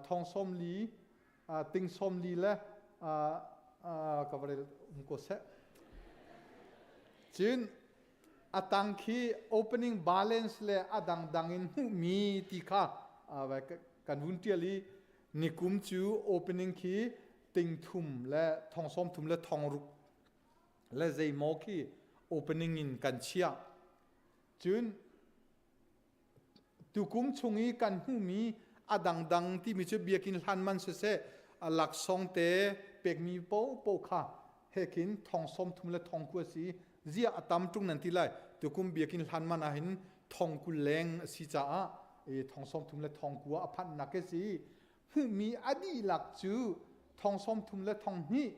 thong 40 ting 40 le ka va rel um ko seh cun a tang khi opening balance le a dangdang in hmuhmi ti kha kan vun ṭial i nikum cu opening khi ting thum le thong sawm thum le thong ruk le zeimaw khi opening in kan chiah. Cun Tukum chung i kan hmuhmi a dangdang timi cu biakinn hlan man siseh, laksawng te pekmi paohpaoh kha hekin thong 30 le thong 20 si ziah a tam ṭung nan ti lai. Tukum biakinn hlan man ahhin thong 20 leng a si caah thong 30 le thong 20 a phanhnak a si. Hmuhmi a dihlak cu thong 30 le thong hnih,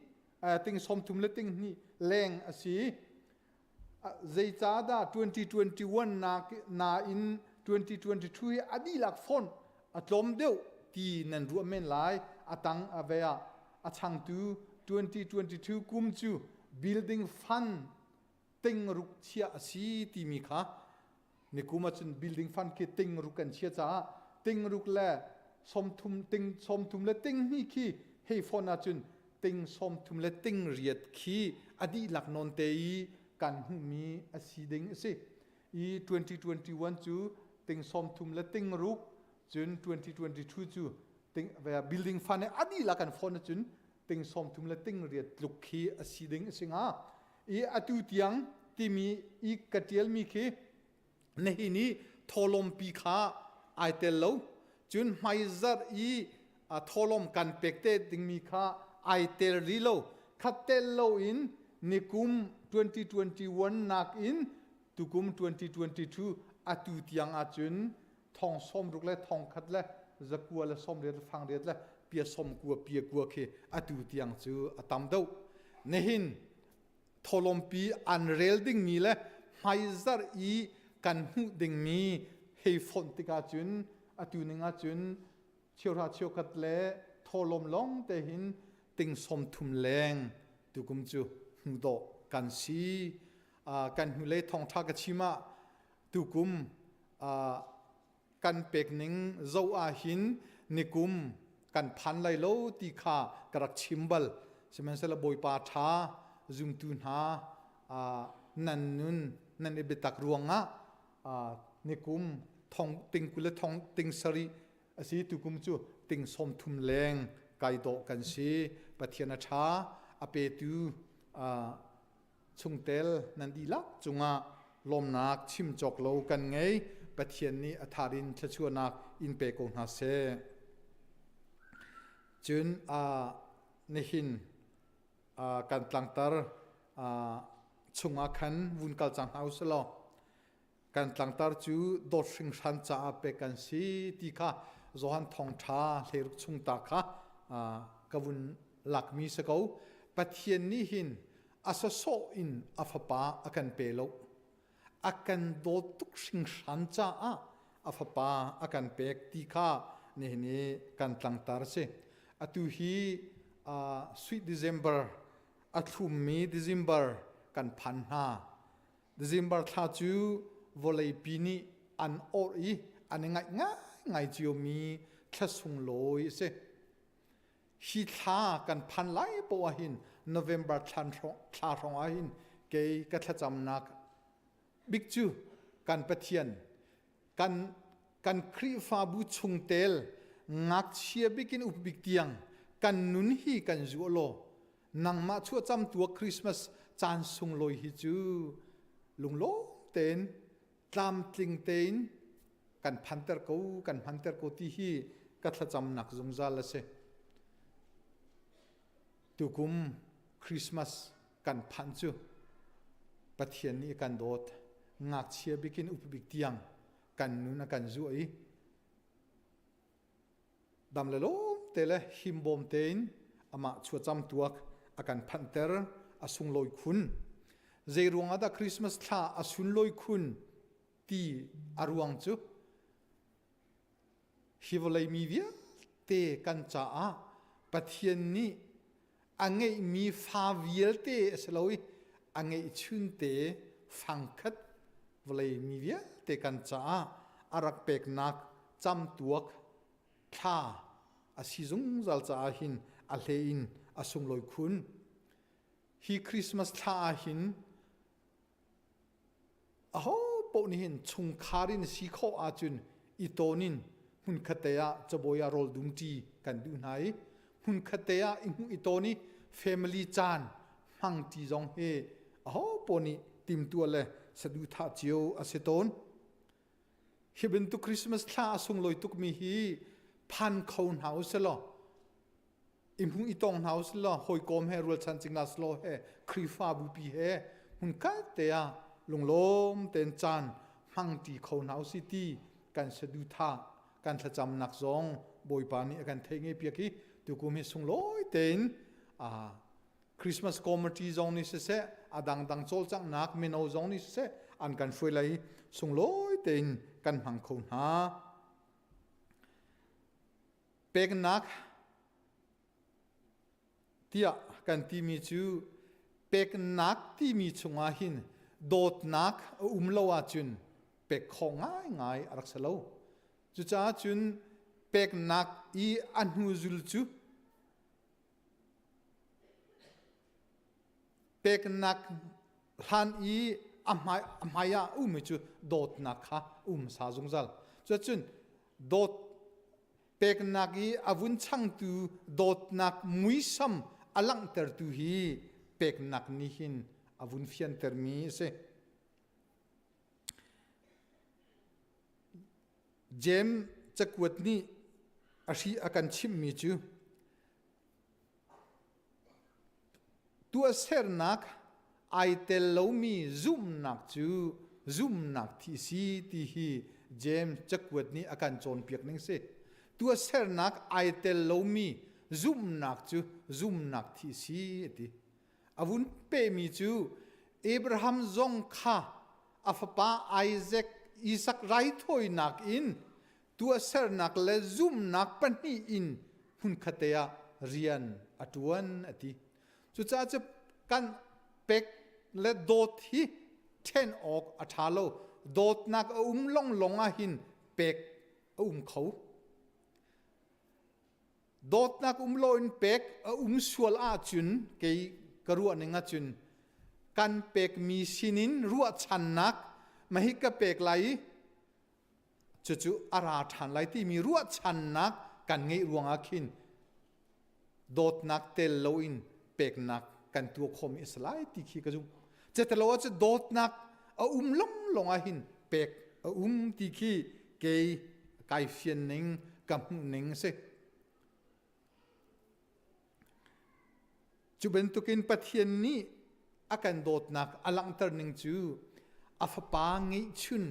ting 30 le ting hnih leng a si. Zeicahdah 2021 nain 2022 hi a dihlak fonh a tlawm deuh ti nan ruah men lai. A tang a ve ah a changtu 2022 kum cu building fund ting ruk chiah a si timi kha nikum ahcun building fund khi ting ruk kan chia caah ting ruk le 30 ting 30 le ting hnih khi hei fon ahcun ting 30 le ting riat khi a dihlak nawn te i kan hmuhmi a si ding a si. I 2021 cu ting 30 le ting ruk cun 2022 cu ting building fund a dihlak kan fon ahcun ting 30 le ting riat tluk khi a si ding a si hnga. I atu tiang timi i ka ṭialmi khi nihin i thawlawmpi kha ai tel lo. Cun hmaizarh i thawlawm kan pek te dingmi kha ai tel rih lo. Khat tel loin nikum 2021 nakin tukum 2022 atu tiang ahcun thong 60 le thong khat le zakua le 80 le fang riat le pia som kua pia kua khi atu tiang cu a tam deuh. Nihin thawlawmpi an rel dingmi le hmaizarh i kan hmuh dingmi hei fonh tikah cun atu ning ahcun cheuhra cheukhat le thawlawm lawng te hin ting 30 leng tukum cu hmu dawh kan si. Kan hnulei thawngṭha ka chim ah tukum kan pek ning zoh ahhin nikum kan phan lai lo ti kha ka rak chim bal. Sihmanhsehlaw Bawipa ṭha zumtu hna nan nun nan i biatak ruangah nikum thong ting 20 le thong ting sarih a si tukum cu ting 30 leng kai dawh kan si. Pathian a ṭha a petu chungtel nan dihlak cungah lawmnak chim cawk lo kan ngei. Pathian nih a thar in thluachuahnak in pe ko hna seh. Cun nihin kan tlangtar chungah khan vun kal cang hna usih law kan tlangtar cu dawt hringhran caah pek kan si ti kha Johan thawngṭha hleiruk chung ta kha ka vun lakmi si ko. Pathian nih hin a sawsawh in a fapa a kan pe lo. A kan dawt tuk hringhran caah a fapa a kan pek ti kha nihin i kan tlangtar a si. Atu hi sweet December a thlummi December kan phan hna. December thla cu vawleipi nih an orh i an i ngaih ngaingai ciomi thla sunglawi a si. Hi thla kan phan lai poah ahhin November thla hrawng ahhin kei ka thlacamnak bik cu kan Pathian kan kan Khrihfabu chungtel ngakchia bik in up bik tiang kan nun hi kan zuah law nangmah chuahcam tu Christmas caan sunglawi hi cu lunglawm tein tlamtling tein kan phanter ko kan hmanter ko ti hi ka thlacamnak zungzal a si. Tukum Christmas. kan phanh cu Pathian nih kan dawt. Ngakchia bikin upa bik tiang kan nun a kan zuah i dam le lawm te le himbawm tein amah chuacam tuak a kan phanhter a sunglawi khun. Zei ruangah dah Christmas thla a sunlawi khun ti a ruang cu hi vawlei mi vialte kan caah Pathian nih a ngeihmi fa vialte a si lo i a ngeihchunte fangkhat vawlei mi vialte kan caah a rak peknak camtuak thla a si zungzal caah hin a hlei in a sunglawi khun. Hi Christmas thla ah hin Aho paoh nih hin chungkhar in si khawh ahcun i tawn in hmunkhat te ah cabawi ah rawl dumṭi kan duh hna i hmunkhat te ah i hmuh i tawn i family caan hmangṭi zong hi aho paoh nih timtuah le saduhthah cio a si tawn. Hi bantuk Christmas thla a sunglawi tukmi hi phan kho hna u sih law i hmu i tong hna usih law hawikom he rualchan cingla selaw he Khrihfabu pi he hmunkhat te ah lunglawm tein caan hmangṭi kho hna usih ti kan saduhthah kan thlacamnak zong Bawipa nih a kan theih ngei piak i tukum hi sunglawi tein Christmas committee zong nih siseh a dangdang cawlcanghnak mino zong nih siseh an kan hruai lai sunglawi tein kan hmang kho hna. Peknak tiah kan timi cu peknak timi chungah hin dawtnak a um lo ahcun pek khawh ngaingai a rak si lo. Cucaah cun peknak i a hnuzul cu Peknak hlan i a hmai, a hmai ah ummi cu dawtnak kha um sa zungzal. Cuacun dawt peknak i a vun changtu dawtnak muisam a langhtertu hi peknak nih hin a vun fiantermi a si. Jeim cakuat nih a hri a kan chimhmi cu Tuahsernak ai tel lomi zumhnak cu zumhnak thi si ti hi James cakuat nih a kan cawnpiak ning si. Tuahsernak ai tel lomi zumhnak cu zumhnak thi si a ti. A vun pehmi cu Abraham zong kha a fapa Isaac Isak raithawinak in tuahsernak le zumhnak pahnih in hmunkhatte ah rian a ṭuan a ti. Cucaah cu kan pek le dawt hi ṭhen awk a ṭha lo. Dawtnak a um longlong ah hin pek a um kho. Dawtnak um loin pek a um sual ahcun kei ka ruah ning ahcun kan pekmi sinin ruahchannak mahi ka pek lai i Cucu a ra ṭhan lai timi ruahchannak kan ngeih ruangah khin dawtnak tel loin peknak kan tuah khawhmi a si lai ti khi ka zumh. Cetelo ah cu dawtnak a um longlong ah hin pek a um ti khi kei kai fian ning ka hmuh ning a si. Cu bantukin Pathian nih a kan dawtnak a langhter ning cu a fapa ngeihchun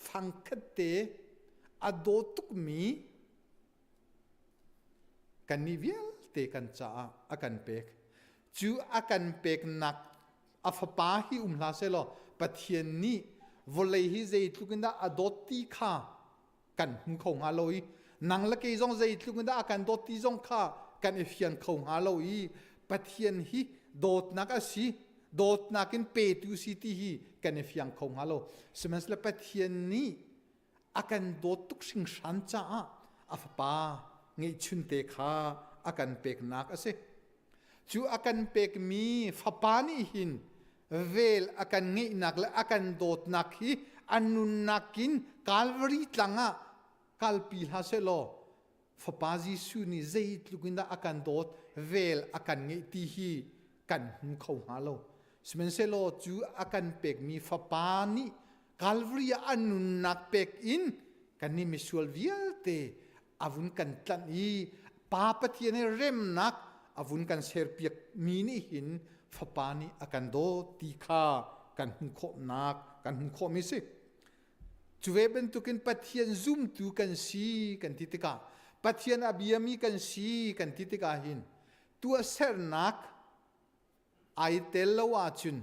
fangkhat te a daw tukmi kannih vialte kan caah a kan pek. Cu a kan peknak a fapa hi um hlah sehlaw Pathian nih vawlei hi zeitluk in dah a dawt ti kha kan hmu kho hnga lo i nang le kei zong zeitluk in dah a kan dawt ti zong kha kan i fian kho hnga lo i Pathian hi dawtnak a si dawtnak in petu si ti hi kan i fiang kho hnga lo sihmanhsehlaw Pathian nih a kan dawt tuk hringhran caah a fapa ngeihchunte kha a kan peknak a si Cu a kan pekmi fapa nih hin vel a kan ngeihnak le a kan dawtnak hi a nunnak in Calvary tlang ah kalpi hlah sehlaw fapa Jesuh nih zeitluk in dah a kan dawt vel a kan ngeih ti hi kan hmu kho hnga lo. Sihmanhsehlaw cu a kan pekmi fapa nih Calvary ah a nunnak pek in kannih misual vialte a vun kan tlanh i Pa Pathian he remnak a vun kan serpiak mi nih hin. Fapa nih a kan dawt ti kha kan hmuh khawhnak kan hmuh khawhmi si. Cu ve bantukin Pathian zumtu kan si kan ti tikah Pathian a biami kan si kan ti tikah hin tuahsernak ai tel lo ahcun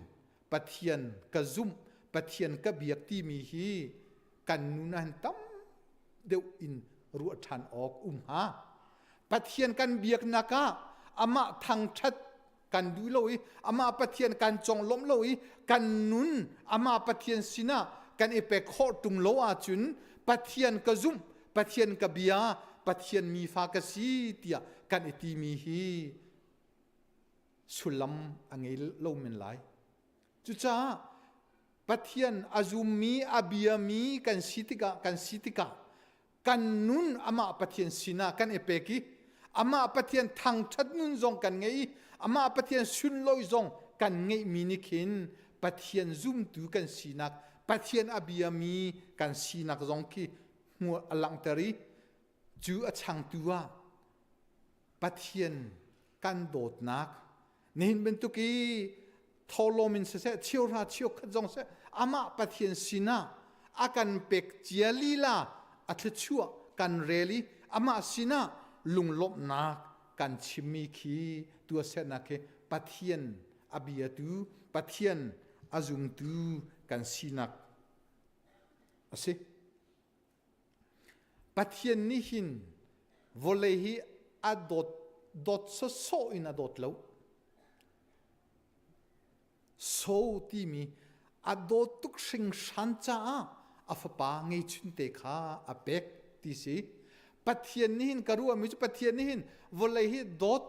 Pathian ka zumh, Pathian ka biak timi hi kan nun ah hin tam deuh in ruah ṭhan awk um hnga. Pathian kan biaknak ah amah thangṭhat kan duh lo i amah Pathian kan conglawmh lo i kan nun amah Pathian sinah kan i pek khawh ṭung lo ahcun Pathian ka zumh, Pathian ka bia, Pathian mifa ka si tiah kan i timi hi sullam a ngei lo men lai. Cucaah Pathian a zummi, a biami kan si tikah kan si tikah kan nun amah Pathian sinah kan i pek i amah Pathian thangṭhat nun zong kan ngei i amah Pathian sunlawi zong kan ngeihmi nih khin Pathian zumtu kan sinak Pathian a biami kan sinak zong khi hmuh a langhter i cu a changtu ah Pathian kan dawtnak nihin bantuk i tholawm in siseh cheuhra cheukhat zong seh amah Pathian sinah a kan pek cia lila a thluachuah kan rel i amah sinah lunglawmhnak kan chimmi khi tuahsernak khi Pathian a biatu Pathian a zumtu kan sinak a si. Pathian nih hin vawlei hi a dawt dawt sawsawh in a dawt lo. So timi a dawt tuk hringhran caah a fapa ngeichunte kha a pek ti si. Pathian nih hin ka ruahmi cu Pathian nih hin vawlei hi dawt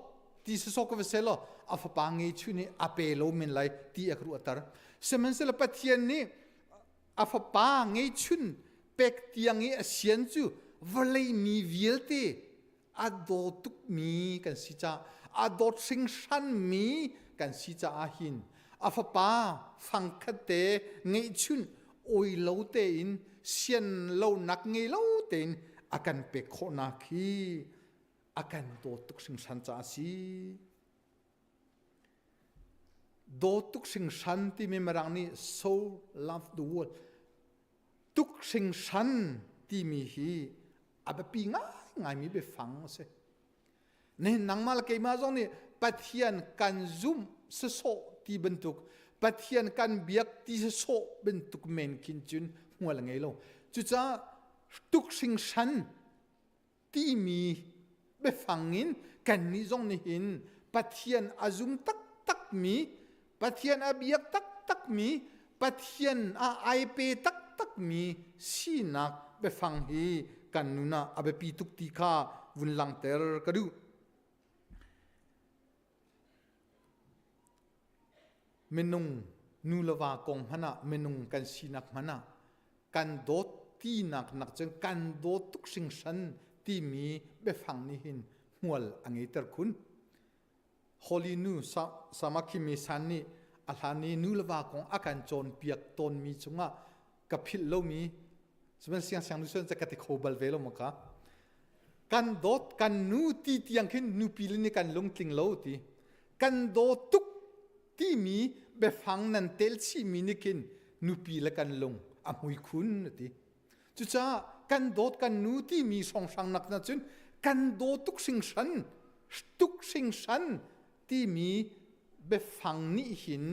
ti sawsawh ka va seh law a fapa ngeichun hi a pe lo men lai ti a ka ruahter. Sihmanhsehlaw Pathian nih a fapa ngeihchun pek tiang i a sian cu vawlei mi vialte a daw tukmi kan si caah a dawt hringhran mi kan si caah hin a fapa fangkhat te ngeihchun oi lo tein sian lonak ngei lo tein a kan pek khawhnak hi a kan dawt tuk hringhran caah a si. Dawt tuk hringhran timi Mirang nih so love the world. Tuk hringhran timi hi a biapi ngaingaimi biafang a si. Nihin nangmah le keimah zong nih Pathian kan zumh sasawh ti bantuk, Pathian kan biak ti sasawh bantuk men khin cun hmual a ngei lo. Cucaah tuk hringhran timi biafang in kannih zong nihin Pathian a zum taktakmi, Pathian a biak taktakmi, Pathian a ai pe taktakmi sinak biafang hi kan nun ah a biapi tuk ti kha vun langhter ka duh. Minung nu le va kong hmanh ah minung kan sinak hmanh ah kan dawt tinak nak cun kan dawt tuk hringhran timi biafang nih hin hmual a ngeiter khun. Holy nu Samakhimi San nih a hlan i nu le va kong a kan cawnpiak tawnmi cungah ka philh lomi sihmanhsehlaw siang nu sun ka ti kho bal ve lo maw ka kan dawt kan nu ti tiang khin nupi le nih kan lungtling lo ti kan dawt tuk timi biafang nan tel chihmi nih khin nupi le kan lung a hmui khun ti cucaah kan dawt kan nu timi hrawnghrang nak na cun kan dawt tuk hringhran tuk hringhran timi biafang nih hin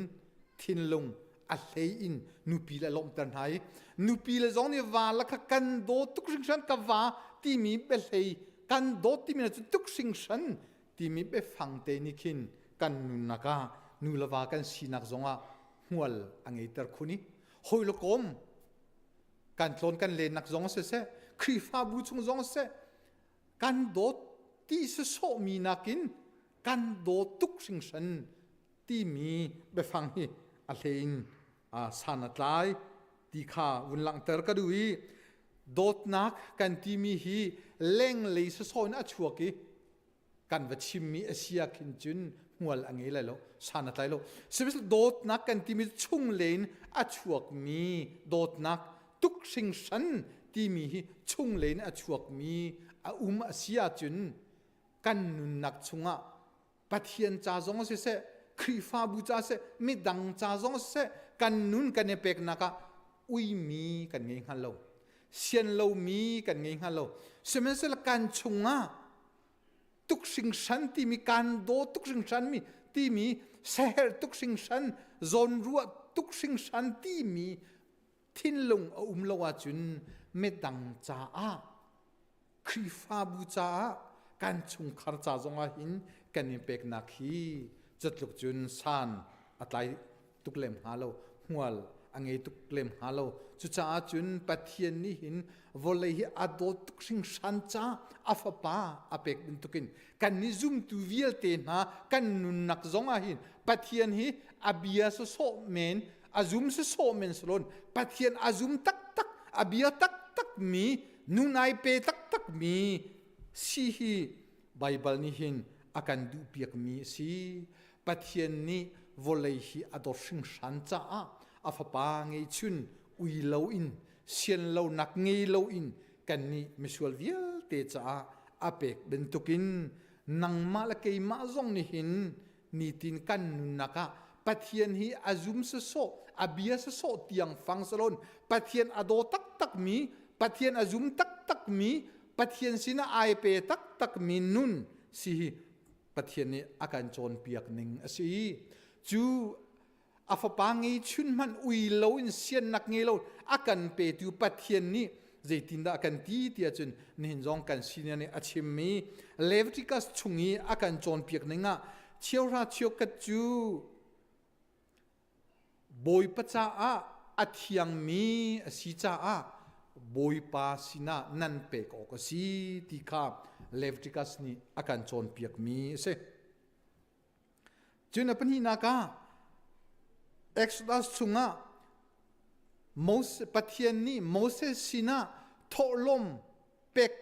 thinlung a hlei in nupi le lawmhter hna i nupi le zong nih va la kha kan dawt tuk hringhran ka va timi biahlei kan dawt timi cu tuk hringhran timi biafang te nih khin kan nunnak ah nu le va kan sinak zongah hmual a ngeiter khun i hawi le kom kan tlawn kan lennak zong siseh Khrihfabu chung zong siseh kan dawt ti sawsawhmi nakin kan dawt tuk hringhran timi biafang hi a hlein san a tlai ti kha vun langhter ka duh i dawtnak kan timi hi lenglei sawsawh in a chuak i kan va chimmi a si ah khin cun hmual a ngei lai lo san a tlai lo sihmanhsehlaw dawtnak kan timi chung len a chuakmi dawtnak tuk hringhran timi hi chung len a chuakmi a um a si ahcun kan nunnak chungah Pathian ca zong siseh. Khrihfabu ca siseh, midang ca zong siseh, kan nun kan i peknak ah uimi kan ngei hngal lo. Sian lomi kan ngei hngal lo. Sihmanhsehlaw kan chungah tuk hringhran timi kan daw tuk hringhran mi timi seher tuk hringhran zawnruah tuk hringhran timi thinlung a um lo ahcun midang caah Khrihfabu caah kan chungkhar ca zongah hin kan in peknak hi cutluk cun san a tlai tuk lem hnga lo hmual a ngei tuk lem hnga lo cucaah cun Pathian nih hin vawlei hi a dawt tuk hringhran ca a fapa a pek bantukin kan nih zumtu vialte hna kan nunnak zongah hin Pathian hi a bia sawsawh men a zum sawsawh men salon Pathian a zum taktak a bia taktak mi nunai pe taktak mi si hi Baibal nih hin a kan duhpiak mi a si. Pathian nih vawlei hi a dawt hringhran caah a fapa ngeihchun ui loin sian lonak ngei loin kannih misual vialte caah a pek bantukin nangmah le keimah zong nih hin nitin kan nunnak ah Pathian hi a zum sasawh a bia sasawh tiang fang salon Pathian a daw taktak mi Pathian a zum taktak mi Pathian sinah ai pe taktak mi nun si hi Pathian nih a kan cawnpiak ning a si. Cu a fapa ngei chun hmanh ui lo in siannak ngei lo a kan petu Pathian nih zeitindah a kan ti tiah cun nihin zong kan senior nih a chimmi Leviticus chung i a kan cawnpiak ning ah cheuhra cheukhat cu Bawipa caah a thiangmi a si caah Bawipa sinah nan pek awk a si ti kha Leviticus nih a kan cawnpiakmi a si. Cun a pahnihnak ah Exodus chungah Moses, Pathian nih Moses sinah thawhlawm pek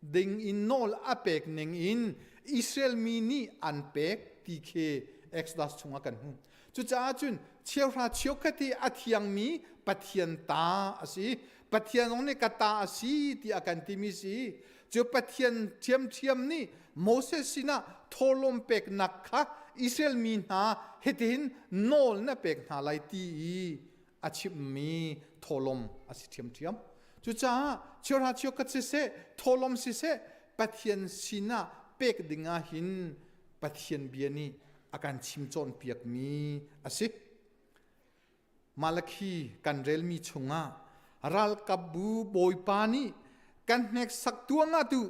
ding in nawl a pek ning in Israel mi nih an pek ti khi Exodus chungah kan hmu. Cucaah cun cheuhra cheukhat hi a thiangmi Pathian ta a si. Pathian zong nih ka ta a si ti a kan timi si. Cu Pathian ṭhiamṭhiam nih Moses sinah thawhlawm peknak kha Israel mi hna hitihin nawl na pek hna lai ti i a chimmi thawhlawm a si ṭhiamṭhiam. Cucaah cheuhra cheukhat siseh, thawhlawm siseh, Pathian sinah pek ding ah hin Pathian bia nih a kan chim cawnpiakmi a si. Malakhi kan relmi chungah ralkapbu bawipa nih kan hneksak tuangah tu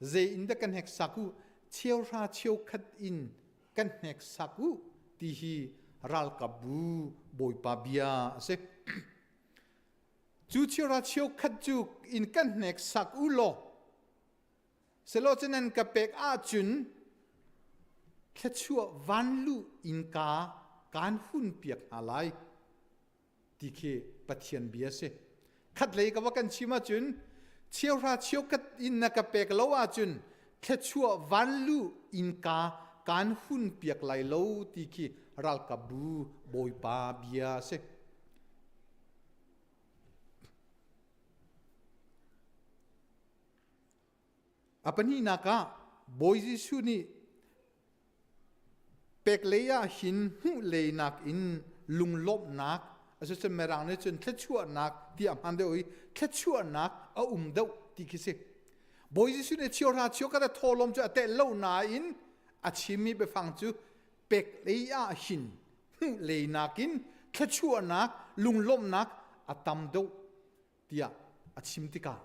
zei in dah kan hneksak u cheuhra cheukhat in kan hneksak u ti hi ralkapbu bawipa bia a si. Cu cheuhra cheukhat cu in kan hneksak u law selaw cu nan ka pek ahcun thluachuah vanlu innka kaan hun piak hna lai. ti khi Pathian bia a si. Khatlei ka va kan chim ahcun cheuhra cheukhat in na ka pek lo ahcun thluachuah vanlu innka kaan hun piak lai lo ti khi ralkapbu Bawipa bia a si. A pahnihnak ah Bawi Jesuh nih pek lei ah hin hmuh lei nakin lunglawmhnak asicun Mirang nih cun thluachuahnak tiah hman deuh i thluachuahnak a um deuh ti khi si. Bawi Jesuh nih cheuhra cheukhat a thawhlawm cu a telh lo nain a chimmi biafang cu pek lei ah hin hmuh lei nakin thluachuahnak lunglawmhnak a tam deuh tiah a chim tikah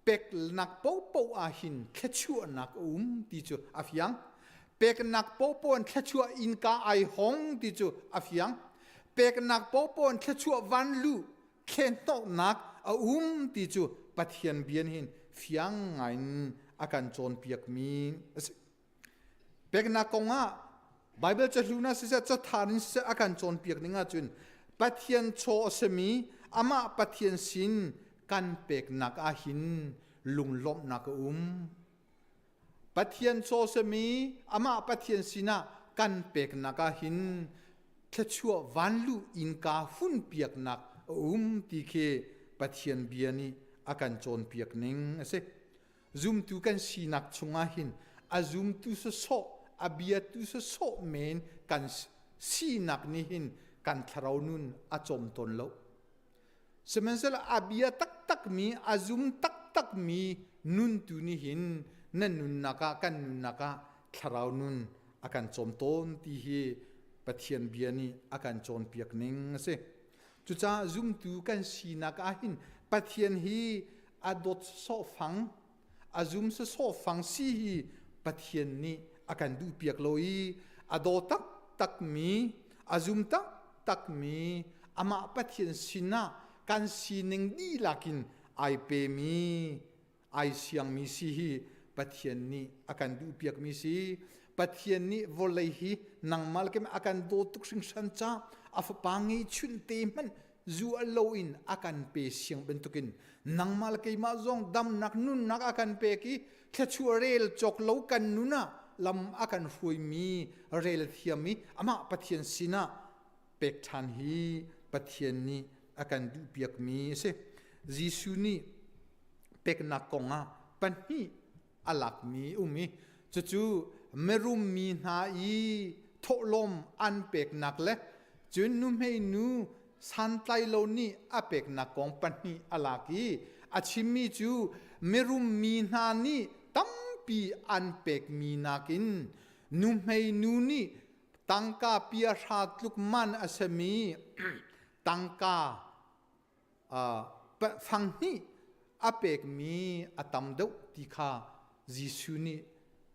peknak paohpaoh ah hin thluachuahnak a um ti cu a fiang. Peknak paohpaoh in thluachuah innka ai hong ti cu a fiang. Peknak paohpaoh in thluachuah vanlu thlenhnawhnak a um ti cu Pathian bia nih hin fiang ngaiin a kan cawnpiakmi a si. Peknak kong ah Baibal cahlun ah siseh cathar in siseh a kan cawnpiak ning ahcun Pathian chaw a simi amah Pathian sin kan peknak ah hin lunglawmhnak a um. Pathian chaw simi amah Pathian sinah kan peknak ah hin thluachuah vanlu innka hun piaknak a um ti khi Pathian bia nih a kan cawnpiak ning a si. Zumtu kan sinak chungah hin a zumtu sawsawh a biatu sawsawh men kan sinak nih hin kan thlarau nun a cawm tawn lo. Sihmanhsehlaw a bia taktakmi, a zum taktakmi nun tu nih hin na nunnak ah kan nunnak ah thlarau nun a kan cawm tawn ti hi Pathian bia nih a kan cawnpiak ning a si. Cucaah zumtu kan sinak ah hin Pathian hi a dawt sawhfang, a zum sawhfang si hi Pathian nih a kan duhpiak lo i a daw taktakmi, a zum taktakmi amah Pathian sinah kan sining dihlak in ai pemi ai siangmi si hi Pathian nih a kan duhpiakmi si. Pathian nih vawlei hi nangmah le keimah a kan dawt tuk hringhran ca a fapa ngeihchunh te hmanh zual loin a kan pe siang bantukin nangmah le keimah zong damnak nunnak a kan pek i thluachuah rel cawk lo kan nun ah lam a kan hruaimi rel thiam i amah Pathian sinah pek ṭhan hi Pathian nih a kan duhpiakmi a si. Jesuh nih peknak kongah pahnih a lakmi um i cucu mirum mi hna i thawhlawm an peknak le cun nuhmei nu santlai lo nih a peknak kong pahnih a lak i a chimmi cu mirum mi hna nih tampi an pekmi nakin nuhmei nu nih tangka pia hra tluk man a simi tangka fang hnih a pekmi a tam deuh ti kha Jesuh nih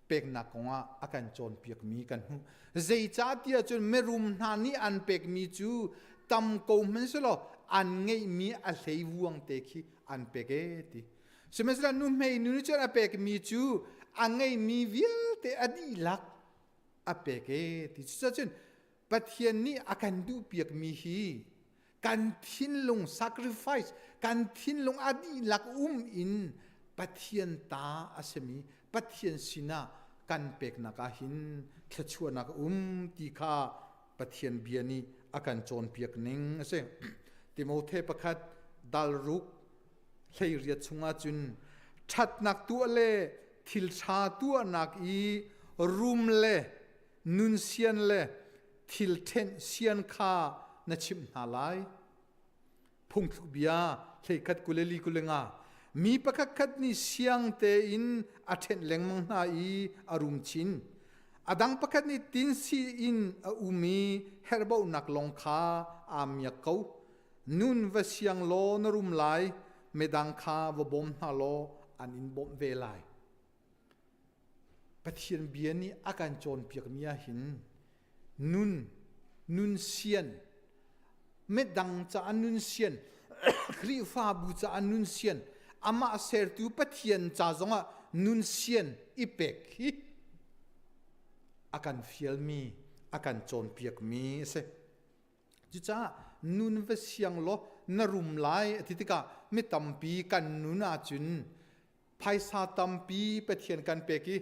peknak kongah a kan cawnpiakmi kan hmuh. Zeicahtiah cun mirum hna nih an pekmi cu tam ko hmanhsehlaw an ngeihmi a hlei vuang te khi an pek ee ti. Sihmanhsehlaw nuhmei nu nih cun a pekmi cu a ngeihmi vialte a dihlak a pek ee ti. Cucaah Pathian nih a kan duhpiakmi hi kan thinlung sacrifice kan thinlung a dihlak um in Pathian ta a simi Pathian sinah kan peknak ah hin thluachuahnak a um ti kha Pathian bia nih a kan cawnpiak ning a si. Timothe pakhat dal ruk 18 chungah cun ṭhatnak tuah le thil ṭha tuahnak i rum le nun sian le thil ṭhenh sian kha na chimh hna lai. Phungthluk bia hleikhat 24 25 mi pakhat khat nih siang tein a ṭhenh lengmang hna i a rum chin. A dang pakhat nih tinsi in a um i herhbaunak lawng kha aa miak ko. Nun va siang law na rum lai, midang kha va bawm hna law an in bawmh ve lai. Pathian bia nih a kan cawnpiakmi ah hin nun, nun sian, midang caah nun sian, Khrihfabu caah nun sian, amah sertu Pathian ca zongah nun sian i pek hi a kan fialmi, a kan cawnpiakmi a si. Cucaah nun va siang law na rum lai a ti tikah mi tampi kan nun ahcun phaisa tampi Pathian kan pek i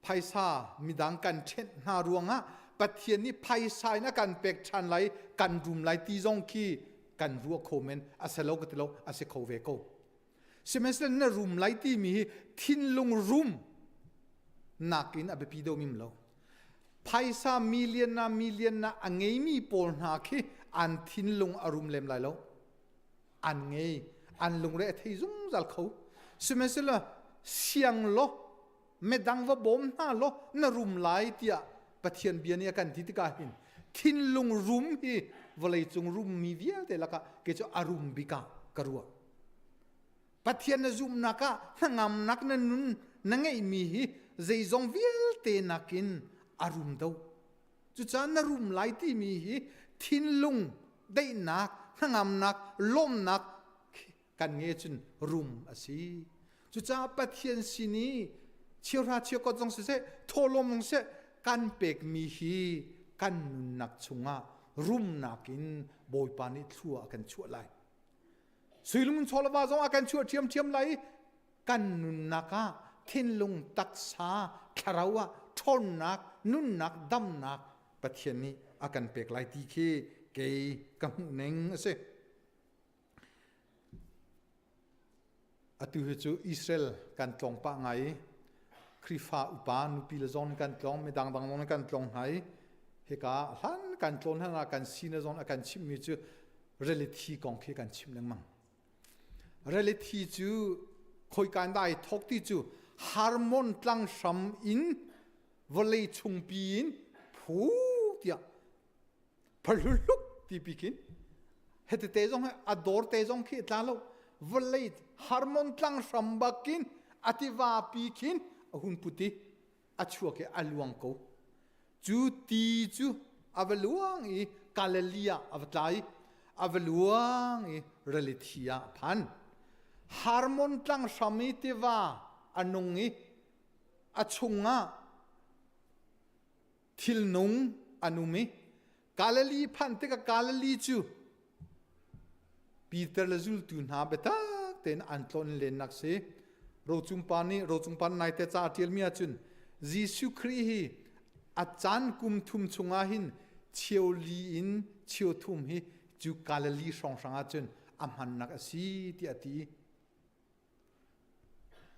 phaisa midang kan ṭhenh hna ruangah Pathian nih phaisa in a kan pek ṭhan lai kan rum lai ti zong khi kan ruah kho men a si lo ka ti lo a si kho ve ko sihmanhsehlaw na rum lai timi hi thinlung rum nakin a biapi deuh mim lo phaisa million na million na a ngeimi pawl hna khi an thinlung a rum lem lai lo an ngei an lungre a thei zungzal kho sihmanhsehlaw siang law midang va bawm hna law na rum lai tiah Pathian bia nih a kan ti tikah hin thinlung rum hi vawleicung rummi vialte lakah kei cu a rum bik ah ka ruah Pathian na zumhnak ah hnangamnak na nun na ngeihmi hi zeizong vialte nakin a rum do Cucaah na rum lai timi hi thinlung daihnak, hnangamnak, lawmnak kan nge cun rum a si. Cucaah Pathian sin i cheuhra cheukhat zong siseh, thawhlawm zong siseh, kan pekmi hi kan nunnak chungah rumnak in Bawipa nih thlua a kan chuah lai. Suilung chawlava zong a kan chuah ṭhiamṭhiam lai i kan nunnak ah thinlung taksa thlarau ah ṭhawnnak nunnak damnak Pathian nih a kan pek lai ti khi kei ka hmuh ning a si. Atu hi cu Israel kan tlawng pah ngai i. Khrihfa upa nupi le zong kan tlong mi dangdang zong kan tlong hna i hika hlan kan tlawn hlan ah kan sine zong a kan chimhmi cu reality kong khi kan chim lengmang. Reality cu khoika in dah ai thawk ti cu Harmon tlang hram in vawlei chungpi in phu tiah phalhluk ti pi khin hete te zong a dor te zong khi tla lo vawlei Harmon tlang hram bakin a tiva pi khin a hun puti a chuak i a luang ko cu ti cu a va luang i Galilee ah a va tla i a va luang i rili thi ah a phan Harmon tlang hram i tiva a nung i a chungah thilnung an um i Galilee phanh tikah Galilee cu Peter le zultu hna biatak tein an tlawn lennak si. Rocung pa nih rocung pa naite ca a ṭialmi ahcun Jesuh Khrih hi a caan kum thum chungah hin cheu li in cheu thum hi cu Galilee hrawnghrang ahcun a hmannak a si tiah a ti.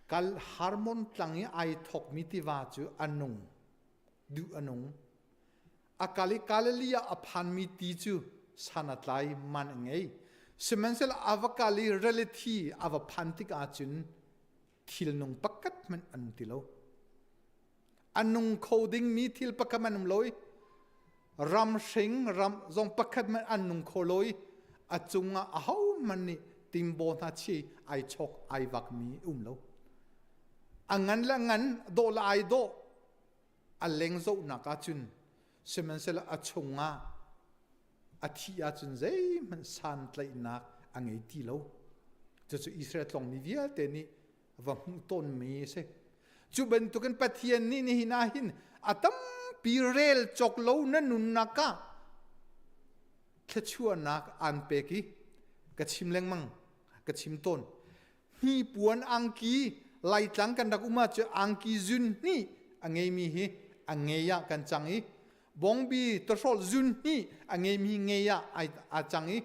Kal Harmon tlang i ai thawkmi tiva cu a nung, duh a nung. A kal i Galilee ah a phanmi ti cu san a tlai, man a ngei. Sihmanhsehlaw a va kal i reality a va phan tik ahcun thilnung pakhat hmanh an um ti lo. A nung kho dingmi thil pakhat hmanh an um lo i ram hring ram zong pakhat hmanh an nung kho lo i a cungah ahohmanh nih timbaw hna chi ai chok ai vakmi um lo. A ngan le ngan, dawh le ai dawh, a leng zohnak ahcun sihmanhsehlaw a chungah a thih ahcun zeihmanh santlaihnak a ngei ti lo. Cucu Israel tlawngmi vialte nih va hmuh tawnmi a si. Cu bantukin Pathian nih nihin ah hin a tampi rel cawk lo na nunnak ah thluachuahnak aan pek i ka chim lengmang, ka chim tawn. Hnipuan angki Laitlang kan rak um ahcun angki zun hnih a ngeimi hi a ngei ah kan cang i bongbi tawhrawl zun hnih a ngeimi ngei ah aa cang i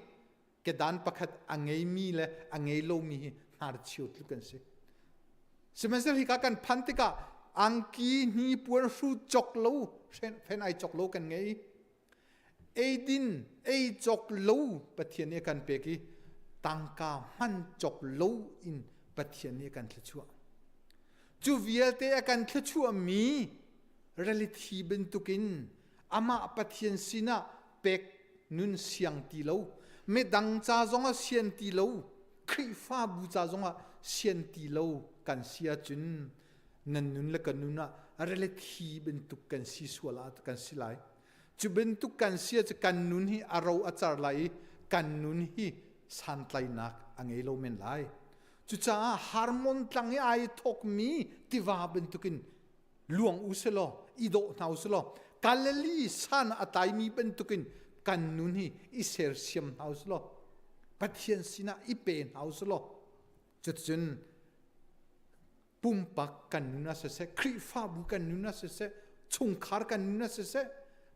kedan pakhat a ngeimi le a ngei lomi hi hnarchio tluk kan si. Sihmanhsehlaw hika kan phan tikah angki hnipuan hru cawk lo fen ai cawk lo kan ngei. Eidin ei cawk lo Pathian nih a kan pek i tangka hman cawk lo in Pathian nih a kan thluachuah. Cu vialte a kan thluachuahmi reality bantukin amah Pathian sinah pek nun siang ti lo, midang ca zongah sian ti lo, Khrihfabu ca zongah sian ti lo kan si ahcun nan nun le kan nun ah reality bantuk kan si sual ah kan si lai. Cu bantuk kan si cu kan nun hi a ro a car lai i kan nun hi santlainak a ngei lo men lai. Cucaah Harmon tlang i ai thawkmi tiva bantukin luang u selaw, i dawh hna u selaw, Galilee san a tlaimi bantukin kan nun hi i sersiam hna u selaw, Pathian sinah i pe hna u selaw, cuticun pumpak kan nun ah siseh, Khrihfabu kan nun ah siseh, chungkhar kan nun ah siseh,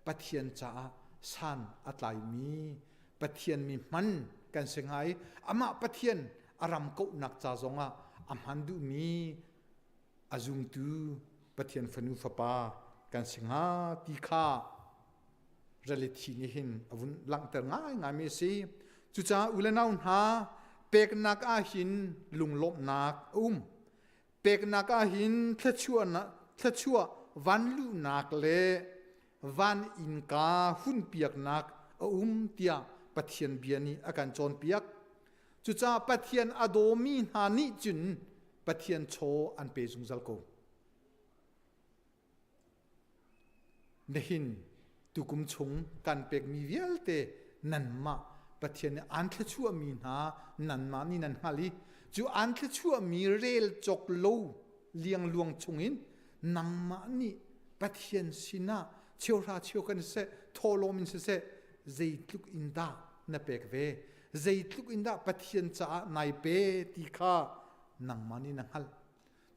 Pathian caah san a tlaimi Pathian mi hman kan si hnga i amah Pathian a ram kauhnak ca zongah a hman duhmi a zumtu Pathian fanu fapa kan si hnga ti kha reality nih hin a vun langhter ngaingaimi a si. Cucaah u le nau hna peknak ah hin lunglawmhnak a um. Peknak ah hin thluachuah vanluhnak le van innka hunpiaknak a um tiah Pathian bia nih a kan cawnpiak. Cucaah Pathian a dawmi hna nih cun Pathian chaw an pe zungzal ko. Nihin tukum chung kan pekmi vialte nanmah Pathian nih aan thluachuahmi hna nanmah nih nan hngalh i cu aan thluachuahmi rel cawk lo liangluang chungin nangmah nih Pathian sinah cheuhra cheu kan siseh thawhlawm in siseh zeitluk in dah na pek ve zeitluk in dah Pathian caah nai pe ti kha nangmah nih na hngalh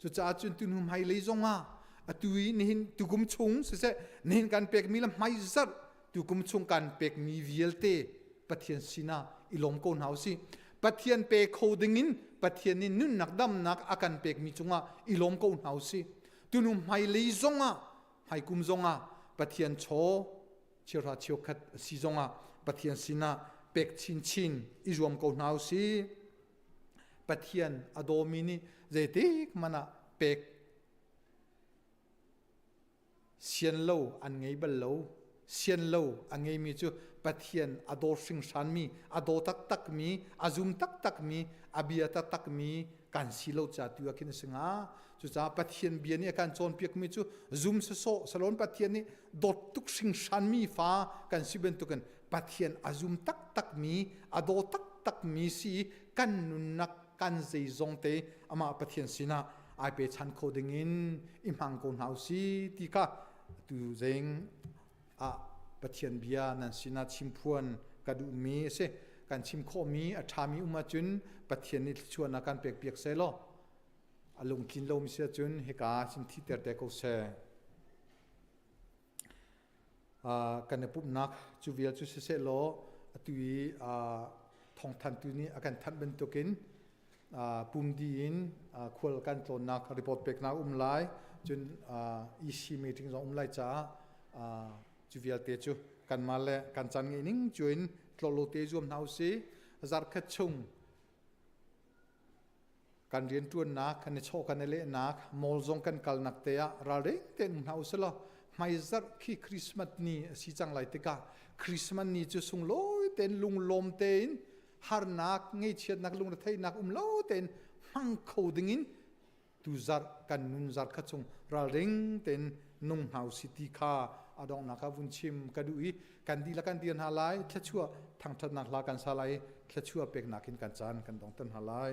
Cucaah cun tu hnu hmailei zongah atu i nihin tukum chung siseh nihin kan pekmi le hmaizarh tukum chung kan pekmi vialte Pathian sinah i lawm ko hna usih. Pathian pe kho dingin Pathian nih nunnak damnak a kan pekmi cungah i lawm ko hna usih. Tunu hmailei zongah hmaikum zongah Pathian chaw cheuhra cheukhat a si zongah Pathian sinah pek chinchin i zuam ko hna usih. Pathian a dawmi nih zeitik hmanh ah pek sian lo an ngei bal lo. Sian lo a ngeimi cu Pathian a daw hringhranmi, a daw taktakmi, a zum taktakmi, a bia taktakmi kan si lo ca tu ah khin a si hnga. Cucaah Pathian bia nih a kan cawnpiakmi cu zum sawsawh salon Pathian nih dawt tuk hringhranmi fa kan si bantukin Pathian a zum taktakmi, a daw taktakmi si kan nunnak kan zeizong te amah Pathian sinah ai pechan kho dingin i hmang ko hna usi ti kha tu zing ah Pathian bia nan sinah chimphuan ka duhmi a si. Kan chim khawhmi a ṭhami um ahcun Pathian nih thluachuahnak kan pekpiak seh law a lungtlin lomi si ahcun hika sin thiter te ko seh. Kan i pumhnak cu vial cu siseh law atu i thawngthantu nih a kan thanh bantukin pumdi in khual kan tlawnnak report peknak um lai cun EC meeting zong um lai caah cu vialte cu kanmah le kan caan ngeih ning cu in tlawlo te zuam hna usih zarkhat chung kan rianṭuannak kan i chawh kan i lehnak mall zong kan kalnak te ah ralring tein um hna usih law hmaizarh khi Christmas ni a si cang lai tikah Christmas ni cu sunglawi tein lunglawm tein harnak ngeichiatnak lungretheihnak um lo tein hmang kho dingin tuzarh kan nun zarh kha chung ralring tein nung hna usih ti kha a donghnak ah vun chim ka duh i kan dihlak kan dir hna lai thluachuah thangṭhatnak hla kan sa lai i thluachuah peknak in kan caan kan dongter hna lai.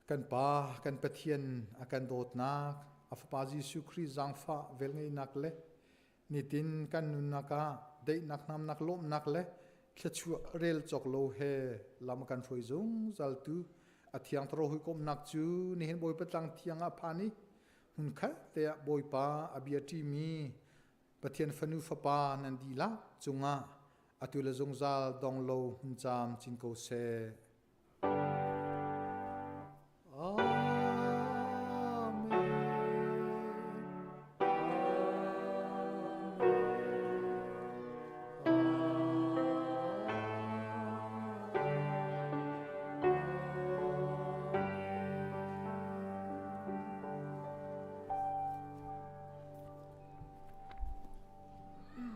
Kan Pa, kan Pathian a kan dawtnak, a Fapa Jesuh Khrih zaangfah velngeihnak le nitin kan nunnak ah daihnak namnak lawmhnak le thluachuah rel cawk lo he lam kan hruai zungzal tu a thiang thlarau hawikomhnak cu nihin Bawipa tlang thiang ah phan i hmunkhat te ah Bawipa a bia ṭimi Pathian fanu fapa nan dihlak cungah atu le zungzal dong lo hmun caam cin ko seh.